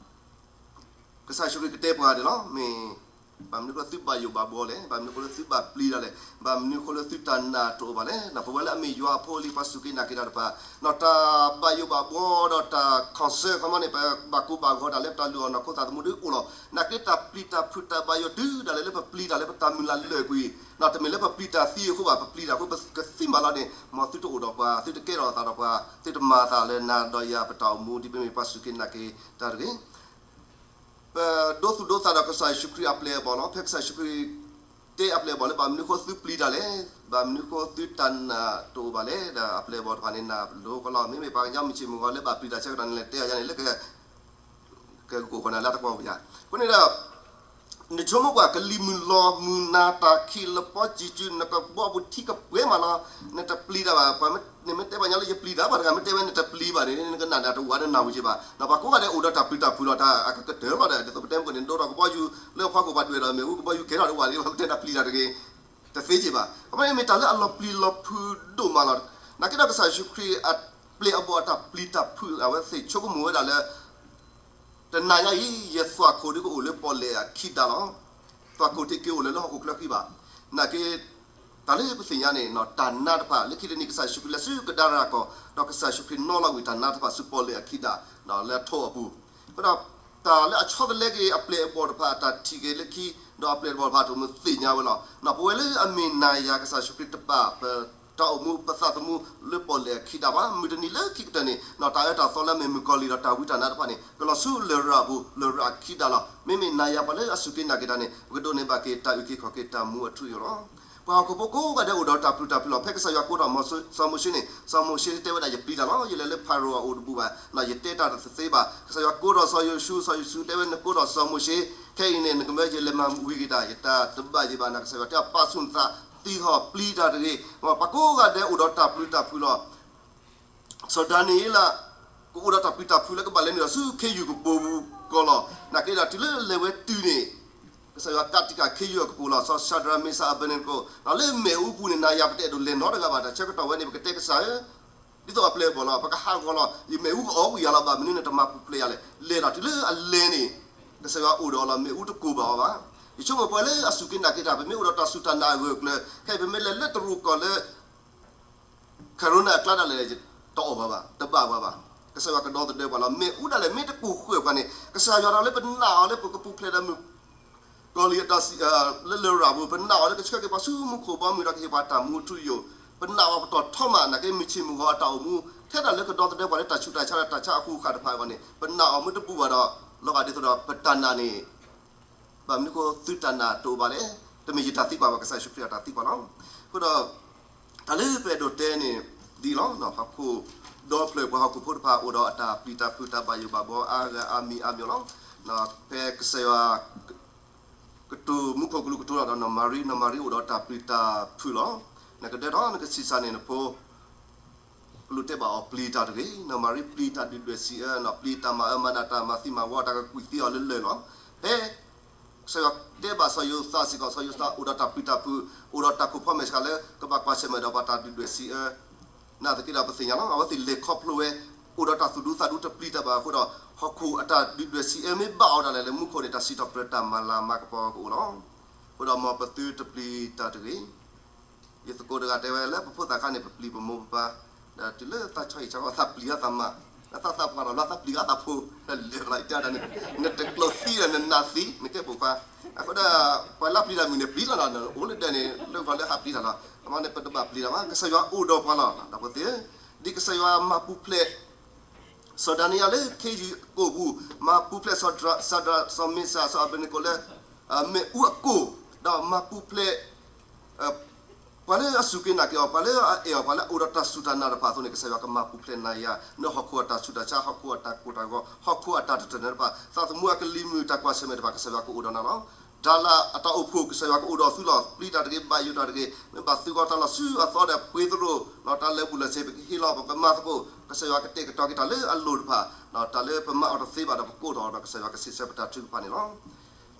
ကစၢ်ယ့ၣ်ၡူးခရံာ်ကတဲပှၤဒၣ်လီၤ. မ့ၢ် ဘၣ်မနုၤအဃိလၢသုဘၣ်ယိၣ်ဘၣ်ဘှီလဲၣ်, ဘၣ်မနုၤအဃိလၢသုဘၣ်ပျံၤတၢ်လဲၣ်, ဘၣ်မနုၤအဃိလၢသုတၢ်နာ်တအိၣ်ဘၣ်လဲၣ်. ပဝဲလၢအမ့ၢ်ယွၤအဖိအလံၤ ပှၤစူၢ်က့ၤနာ်က့ၤတၢ်တဖၣ်, တၢ်ဘၣ်ယိၣ်ဘၣ်ဘှီဒီးတၢ်ခီၣ်ဆၢ ခီမီန့ၣ် ပဘၣ်ကိၢ်ဘၣ်ဂီၤတၢ်လၢပတၢ်လုၢ်အီၣ်နီၢ်ခိသးသမူဒ်အိၣ်လီၤ. နာ်က့တၢ်ပျံၤတၢ်ဖုးတၢ်ဘၣ်ယိၣ်တုၤဒၣ်လဲာ်လၢပပျံၤတၢ်လၢပတၢ်မုၢ်လၢ်လၢာ်ကွံာ်, တမ့ၢ်လၢပပျံၤတၢ်သံအဃိဘၣ်, ပပျံၤတၢ်အဃိပကသံမးလီၤန့ၣ် မ်သုတအိၣ်ဒီးပှၤ, သုတကဲထီၣ်သးဒီးပှၤ, သုတမၤသးလၢနၤဒီးယၤပတၢ်အိၣ်မူ ဒ်ပမ့ၢ်ပှၤစူၢ်က့ၤနာ်က့ၤတၢ်တဂ့ၤ. ပဒိသူၣ်ဒိသးဒီးကစၢ်ယ့ၣ်ၡူးခရံာ်အပျဲၢ်အဘီၣ်လီၤ. ဖဲကစၢ်ယ့ၣ်ၡူးခရံာ်တဲအပျဲၢ်အဘီၣ်လၢ ဘၣ်မနုၤအဃိသုပျံၤတၢ်လဲၣ်, ဘၣ်မနုၤအဃိသုတၢ်နာ်တအိၣ်ဘၣ်လဲၣ်, ဒီးအပျဲၢ်အဘီၣ်တဖၣ်န့ၣ် နာ်လိၤကီလီၤ. မ့မ့ၢ်ပှၤကညီမုၢ်ဆ့ၣ်မုၢ်ဂီၤလၢဘၣ်ပျံၤတၢ်ဆၢကတီၢ်န့ၣ်လဲၣ် တဲအီၤယၤန့ၣ်လၢ ကကိၢ်ဃီန့ၣ်လၢတကွီၢ်ပူၤယၤ. အဃိန့ၣ်ဒီး နဆိကမိၣ်ကွၢ် ကလံၤမုၢ်လီၤမုၢ်နၤ တၢ်ခံးလပီစံးစု နကဘီဘူးထံကပှဲၤမးလီၤ. နတပျံၤတၢ်ဘၣ်, ပှၤမ့ၢ်တဲဘၣ်ညါလၢယပျံၤတၢ် ပှၤတဂၤမ့ၢ်တဲဝဲနတပျံၤဘၣ်န့ၣ် နကနၣ်န့ၣ် တဝၤနနၢ်ဝံၤက့ၤဘၣ်. ပှၤကိးဂၤဒဲးအိၣ်ဒီးတၢ်ပျံၤတၢ်ဖုးလီၤ. တၢ်အကကတၢၢ်လီၤဒီး ဒ်သိးပတဲမုၢ်ကန့ၣ် ဒိၣ်ထီၣ်ကဘီယူၤလၢဟီၣ်ခိၣ်ပှၤဒွဲၣ်ဒီး မ့ၣ်အူကဘီယူၤကဲထီၣ်ဒီးဝၤလံ ပှၤမ့ၢ်တဲနပျံၤတၢ်တဂ့ၤ တသ့က့ၤဘၣ်. အဃိန့ၣ်မ့ၢ်တၢ်လၢအလီၤပျံၤလီၤဖုးဒိၣ်မးလီၤ. နာ်က့ဒီးကစၢ်ယ့ၣ်ၡူးခရံာ်အပျဲၢ်အဘီၣ်အတၢ်ပျံၤတၢ်ဖုး အဝဲသ့ၣ်ဆိကမိၣ်ဝဲဒၣ်လၢ တနၤညါအံၤ ယသွၣ်ခိၣ်ဒုးကအိၣ်လၢပီၣ်လဲၣ်အခံဒၣ်လီၤ. သွၣ်ခိၣ်တက့ၤအိၣ်လၢလၢဟီၣ်ခိၣ်ချၢဃံဘၣ်. နာ်က့ တၢ်လၢပသ့ၣ်ညါန့ၣ် တၢ်နါတဖၣ် လၢခံတနံၤ ကစၢ်ယ့ၣ်ၡူးခရံာ်လဲၤဆူကဒါရၣ်ကီၢ် ဒီးကစၢ်ယ့ၣ်ၡူးခရံာ်နီၣ်လီၤဝံၤတၢ်နါတဖၣ်ဆူပီၣ်လဲၣ်အခံဒၣ် ဒီးလၢအထိးအပူၤ, အဃိဒီး တၢ်လၢအဆီတလဲက့ၤအပျဲၢ်အဘီၣ်တဖၣ်အတၢ်ထံၣ်က့ၤလၢခံ ဒီးအပျဲၢ်အဘီၣ်တဖၣ်တမုာ်သ့ၣ်ညါဝဲလီၤ. ပဝဲလၢအမ့ၢ်နၤယၤ ကစၢ်ယ့ၣ်ၡူးခရံာ်တပာ်ပတၢ်အိၣ်မူပသးသမူလၢပီၣ်လဲၣ်အခံဒၣ်ဘၣ်. မုၢ်တနံၤလၢခံကတၢၢ်န့ၣ် တၢ်အၢတၢ်သီလၢအမ့ၢ်မုၣ်ကီၤလံၢ်ဒီးတၢ်ဝံတၢ်နါတဖၣ်န့ၣ် ကလီၤဆူလရာ်ပူၤ လရာ်အခံဒၣ်လီၤ. မ့မ့ၢ်နၤယၤပှၤလၢအစူၢ်က့ၤနာ်က့ၤတၢ်န့ၣ် ပကဒိးန့ၢ်ဘၣ်က့ၤတၢ်အုၣ်က့ၤခီၣ်က့ၤတၢ်မူအထူအယိာ်လီၤ. ပှၤဟီၣ်ခိၣ်ဖိကိးဂၤဒဲးအိၣ်ဒီးတၢ်ပျံၤတၢ်ဖုးလီၤ. ဖဲကစၢ်ယွၤကိးထီၣ်စီၤမိၤၡ့န့ၣ် စီၤမိၤၡ့တဲဝဲဒၣ် ယပျံၤတၢ်လီၤ. ယလဲၤလၢဖၤရိၤအအိၣ်တဘူၣ်ဘၣ်, ယတဲတၢ်တသ့ဘၣ်. ကစၢ်ယွၤကိးထီၣ်စီၤယိၤၡူ, စီၤယိၤၡူတဲဝဲ နကိးထီၣ်စီၤမိၤၡ့, ခဲအံၤန့ၣ် နကမၢယလဲၤမၤဝံၤက့ၤတၢ်, ယတၢ်တဘၣ်ယံၤဘၣ်န့ၣ် ကစၢ်ယွၤတဲအီၤ ပာ်ဆူၣ်နသး, သံဟီၣ်ပျံၤတၢ်တဂ့ၤ. ပှၤကိးဂၤဒဲးအိၣ်ဒီးတၢ်ပျံၤတၢ်ဖုးလီၤ. စီၤဒၤနံးယ့လး ကအိၣ်ဒီးတၢ်ပျံၤတၢ်ဖုးလၢကဘၣ်လဲၤနုာ်လီၤဆူခ့ယုၢ်ကပိာ်ပူၤကီၢ်လီၤ. နာ်က့ဒီးတုၤလၢလဲၤဝဲတုၤန့ၣ် ကစၢ်ယွၤကးတံာ်ဃာ်ခ့ယုၢ်အကပိာ်လီၤ. စီၤၡၤဒြး မ့ၤၡး အဘ့းနကိၤ လၢမ့ၣ်အူပူၤန့ၣ် နၤယၤပတအဲၣ်ဒိးလဲၤနီတဂၤဘၣ်. တၢ်ဆၢကတီၢ်ဝဲန့ၣ် ပကတဲကစၢ်ဧၢ, ဒ်သိးအပျဲၢ်အဘီၣ်လီၤ, ပကဟးဂီၤလီၤ. ယမ့ၣ်အူကအီၣ်ဝံၤယၤလီၤ, ဘၣ်မနုၤနတမၤပူၤဖျဲးယၤလဲၣ်. လဲၤဒီးတုၤလၢအလဲၤန့ၣ် ကစၢ်ယွၤအိၣ်ဒီးအီၤလီၤ, မ့ၣ်အူတကိၢ်ဘၣ်အီၤဘၣ်. ယဆိကမိၣ်ပှၤလၢအစူၢ်က့ၤနာ်က့ၤတၢ် ပမ့ၢ်အိၣ်ဒီးတၢ်စူၢ်တၢ်နာ်အဂၢၢ်အကျၢၤ ခဲအံၤပမ့ၢ်လဲၤလၢတရူးကီၢ်လၢ Corona အကျါဒၣ်လဲာ် တအီၣ်ဘၣ်ဘၣ်, တဘၣ်ဘၣ်ဘၣ်. ကစၢ်ယွၤကဒီသဒၢပှၤလီၤ. မ့ၣ်အူဒၣ်လဲာ် မ့ၢ်တကိၢ်ဃၢၤပှၤန့ၣ် ကစၢ်ယွၤဒီးလၢပနာ်အီၤလၢပကပူၤဖျဲးဒီးမုၣ်ကီၤလံၢ်အတၢ်စံး လၢလရာ်ပူၤ, ပနာ်အီၤလၢကဆှၢက့ၤပှၤဆူမူခိၣ်ဘီမုၢ်ဒီးကဟ့ၣ်ပှၤတၢ်မူထူယိာ်, ပနာ်အီၤပတီၢ်ထီမး နာ်က့မုၢ်ဆ့ၣ်မုၢ်ဂီၤအတၢ်အိၣ်မူ, ထဲဒၣ်လၢကဒီသဒၢပှၤလၢတၢ်ဆူးတၢ်ဆါဒီးတၢ်ဆါအဃူအဃာ်တဖၣ်အဂီၢ်န့ၣ် ပနာ်အီၤမ့ၢ်တဘူၣ်ဘၣ်ဒီး လီၤဂာ်ဒ်သိးဒီးပတၢ်နာ်န့ၣ် ဘၣ်မနုၤဃိသုတၢ်နာ်တအိၣ်ဘၣ်လဲၣ်. တမ့ၢ်ယတၢ်သံကွၢ်ဘၣ်, ကစၢ်ယ့ၣ်ၡူးခရံာ်အတၢ်သံကွၢ်လီၤ. အဃိဒီး တၢ်လၢပအဲၣ်ဒိးတဲန့ၣ် ဒ်အံၤလီၤ. ဟီၣ်ခိၣ်ဒီဖျၢၣ် ပှၤဟီၣ်ခိၣ်ဖိတဖၣ်အိၣ်ဒီးအတၢ်ပျံၤတၢ်ဖုးတၢ်ဘၣ်ယိၣ်ဘၣ်ဘီအါဂၤအါမံၤအါမျိၤလီၤ. ဖဲကစၢ်ယွၤ ကတိၤမူခိၣ်ကလူးကတိၤတၢ်ဒီးနီၢ်မၤရံ, နီၢ်မၤရံအိၣ်ဒီးတၢ်ပျံၤတၢ်ဖုးလီၤ. နကဒၢထီၣ်နကဆံးစၢ်န့ၣ်နဖိ ကလူးတဲဘၣ်အီၤပျံၤတၢ်တဂ့ၤ. နီၢ်မၤရံပျံၤတၢ်ဒုၣ်ဒွဲၣ်စံးအၢ, ပျံၤတၢ်မၤအၢမၤနး တၢ်မၤသံမၤဝီ တၢ်ကကွံာ်သံအီၤလၢလၢၢ်လီၤ. ဖဲ ကစၢ်ယွၤတဲဘၣ်စီၤယိၤသးစ့ၢ်ကီး, စီၤယိၤသးအိၣ်ဒီးတၢ်ပျံၤတၢ်ဖုး, အိၣ်ဒီးတၢ်ခိၣ်ဖီမဲာ်ဆှးလၢကဘၣ်ကွၢ်ဆၢၣ်မဲာ်ဒီးပှၤတၢ်ဒုၣ်ဒွဲၣ်စံးအၢ နာ်သက့ဒီးပသ့ၣ်ညါလီၤ. အဝဲသ့ၣ်လဲၤခီဖျိဝဲ အိၣ်ဒီးတၢ်သူၣ်ဒူသးဒူတပျံၤတၢ်ဘၣ်အဃိဒီး ဟီၣ်ခိၣ်အတၢ်ဒုၣ်ဒွဲၣ်စံးအၢမ့ၢ်ဘၣ်အီၤဒၣ်လဲာ်လၢမူခိၣ်န့ၣ် တၢ်စံးထီၣ်ပတြၢၤတၢ်မၤလၤမၤကပီၤကအိၣ်လီၤ. အဃိဒီးမ်ပသုတပျံၤတၢ်တဂ့ၤ. ယသကိးတဂၤတဲဝဲ လၢပဖိသၣ်ခါန့ၣ် ပပျံၤပမိၢ်ပပၢ်, ဒီးတုၤလၢသးဆီဟံၣ်ဆီဃီ သးပျံၤအသးမါ, ဒီးသးသးပှၢ်ထီၣ်လီၤ သးပျံၤအသးဖိ, ဒီးလဲၤလီၤတၢ်ဒၣ်န့ၣ် နတကျိးသံဒီးနနာ်သံ နကဲပိာ်ခွါ. အဃိဒီး ပှၤလၢပျံၤတၢ်မုၣ်န့ၣ် ပျံၤလီၤနီၤ, အိၣ်လၢဒၢးန့ၣ် လၢပှၤလၢဟးပျံၤတၢ်လီၤ. အမ့ၢ်န့ၣ် ပတဘၣ်ပျံၤတၢ်ဘၣ်, ကစၢ်ယွၤအိၣ်ဒီးပှၤလီၤ. ဒီးပသ့ၣ်ဧၢ, ဒ်ကစၢ်ယွၤမၤပူၤဖျဲး စီၤဒၤနံးယ့လးလၢခ့ယုၢ်အကိာ်ပူၤ, မၤပူၤဖျဲးစီၤစၤဒြး, စီၤမ့ၤစၢး, စီၤအဘ့းနကိၤလၢ မ့ၣ်အူအကိာ်, ဒီးမၤပူၤဖျဲး ပှၤလၢအစူၢ်က့ၤနာ်က့ၤအီၤ, ပှၤလၢအအဲၣ်အီၤ, ပှၤလၢအအိၣ်ဒီးတၢ်စူၢ်တၢ်နာ်တဖၣ်အသိးန့ၣ် ကစၢ်ယွၤကမၤပူၤဖျဲးနၤယၤ, နဟီၣ်ခိၣ်အတၢ်ဆူးတၢ်ဆါ, ဟီၣ်ခိၣ်အတၢ်ကိၢ်တၢ်ဂီၤ, ဟီၣ်ခိၣ်အတၢ်တတၢၢ်န့ၣ်တဖၣ်, သးသမူအကလံၤမုၢ်တၢ်ကွၢ်ဆၢၣ်မဲာ်တဖၣ် ကစၢ်ယွၤကအိၣ်ဒီးနၤလီၤ. တၢ်လၢအတၢ်အိၣ်ဖှိၣ် ကစၢ်ယွၤကအိၣ်ဒီးသုလီၤ. ပျံၤတၢ်တဂ့ၤ, ဘၣ်ယိၣ်တၢ်တဂ့ၤ, မ့ၢ်ဘၣ်သုဂီၤတၢ်လီၤဆူအသီဒီးပှ့ၤသရိာ်, တၢ်လၢာ်ဘူၣ်လၢာ်စ့ ပကဟ့ၣ်လီၤ, ပကမၤသကိး, ကစၢ်ယွၤကတဲာ်ကတီၤက့ၤတၢ်လၢအလိၤတဖၣ်, တၢ်လၢပမၤအီၤတသ့ဘၣ်ဒီး ပကိးထီၣ်ဒီး ကစၢ်ယွၤကဆံးစၢ်ပတၢ်ထုကဖၣ်န့ၣ်လီၤ.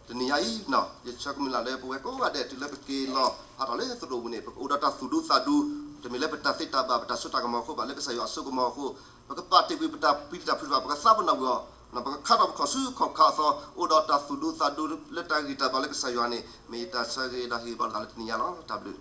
တနံၤညါအံၤ ယဆၢကမုၢ်လၢ်လၢပဝဲကိးဂၤဒဲး တုၤလၢပက့ၤလီၤဖးထီၣ်လၢသရိာ်ပူၤန့ၣ် ပကအိၣ်ဒီးတၢ်သူၣ်ဒူသးဒူ, တမ့ၢ်လၢပတၢ်သ့တၢ်ဘၣ် ပတၢ်စိတၢ်ကမီၤအဃိဘၣ်, လၢကစၢ်ယွၤအစိကမီၤအဃိ, ပကပာ်တ့ၢ်ကွံာ်ပတၢ်ပျံၤတၢ်ဖုးတဖၣ်, ပကသးပ့ၤနီၣ်ကွံာ်အီၤ ပကခါထီၣ်ပခီၣ်ဆူခီၣ်ခါအသီ အိၣ်ဒီးတၢ်သူၣ်ဒူသးဒူလၢတၢ်ဂံၢ်တၢ်ဘါလၢကစၢ်ယွၤန့ၣ် မ့ၢ်ယတၢ်ဆၢဂ့ၤဒီးဟ့ၣ်ဂံၢ်ဘါလိာ်သးလၢတနံၤညါလီၤ. တၢ်ဘျုး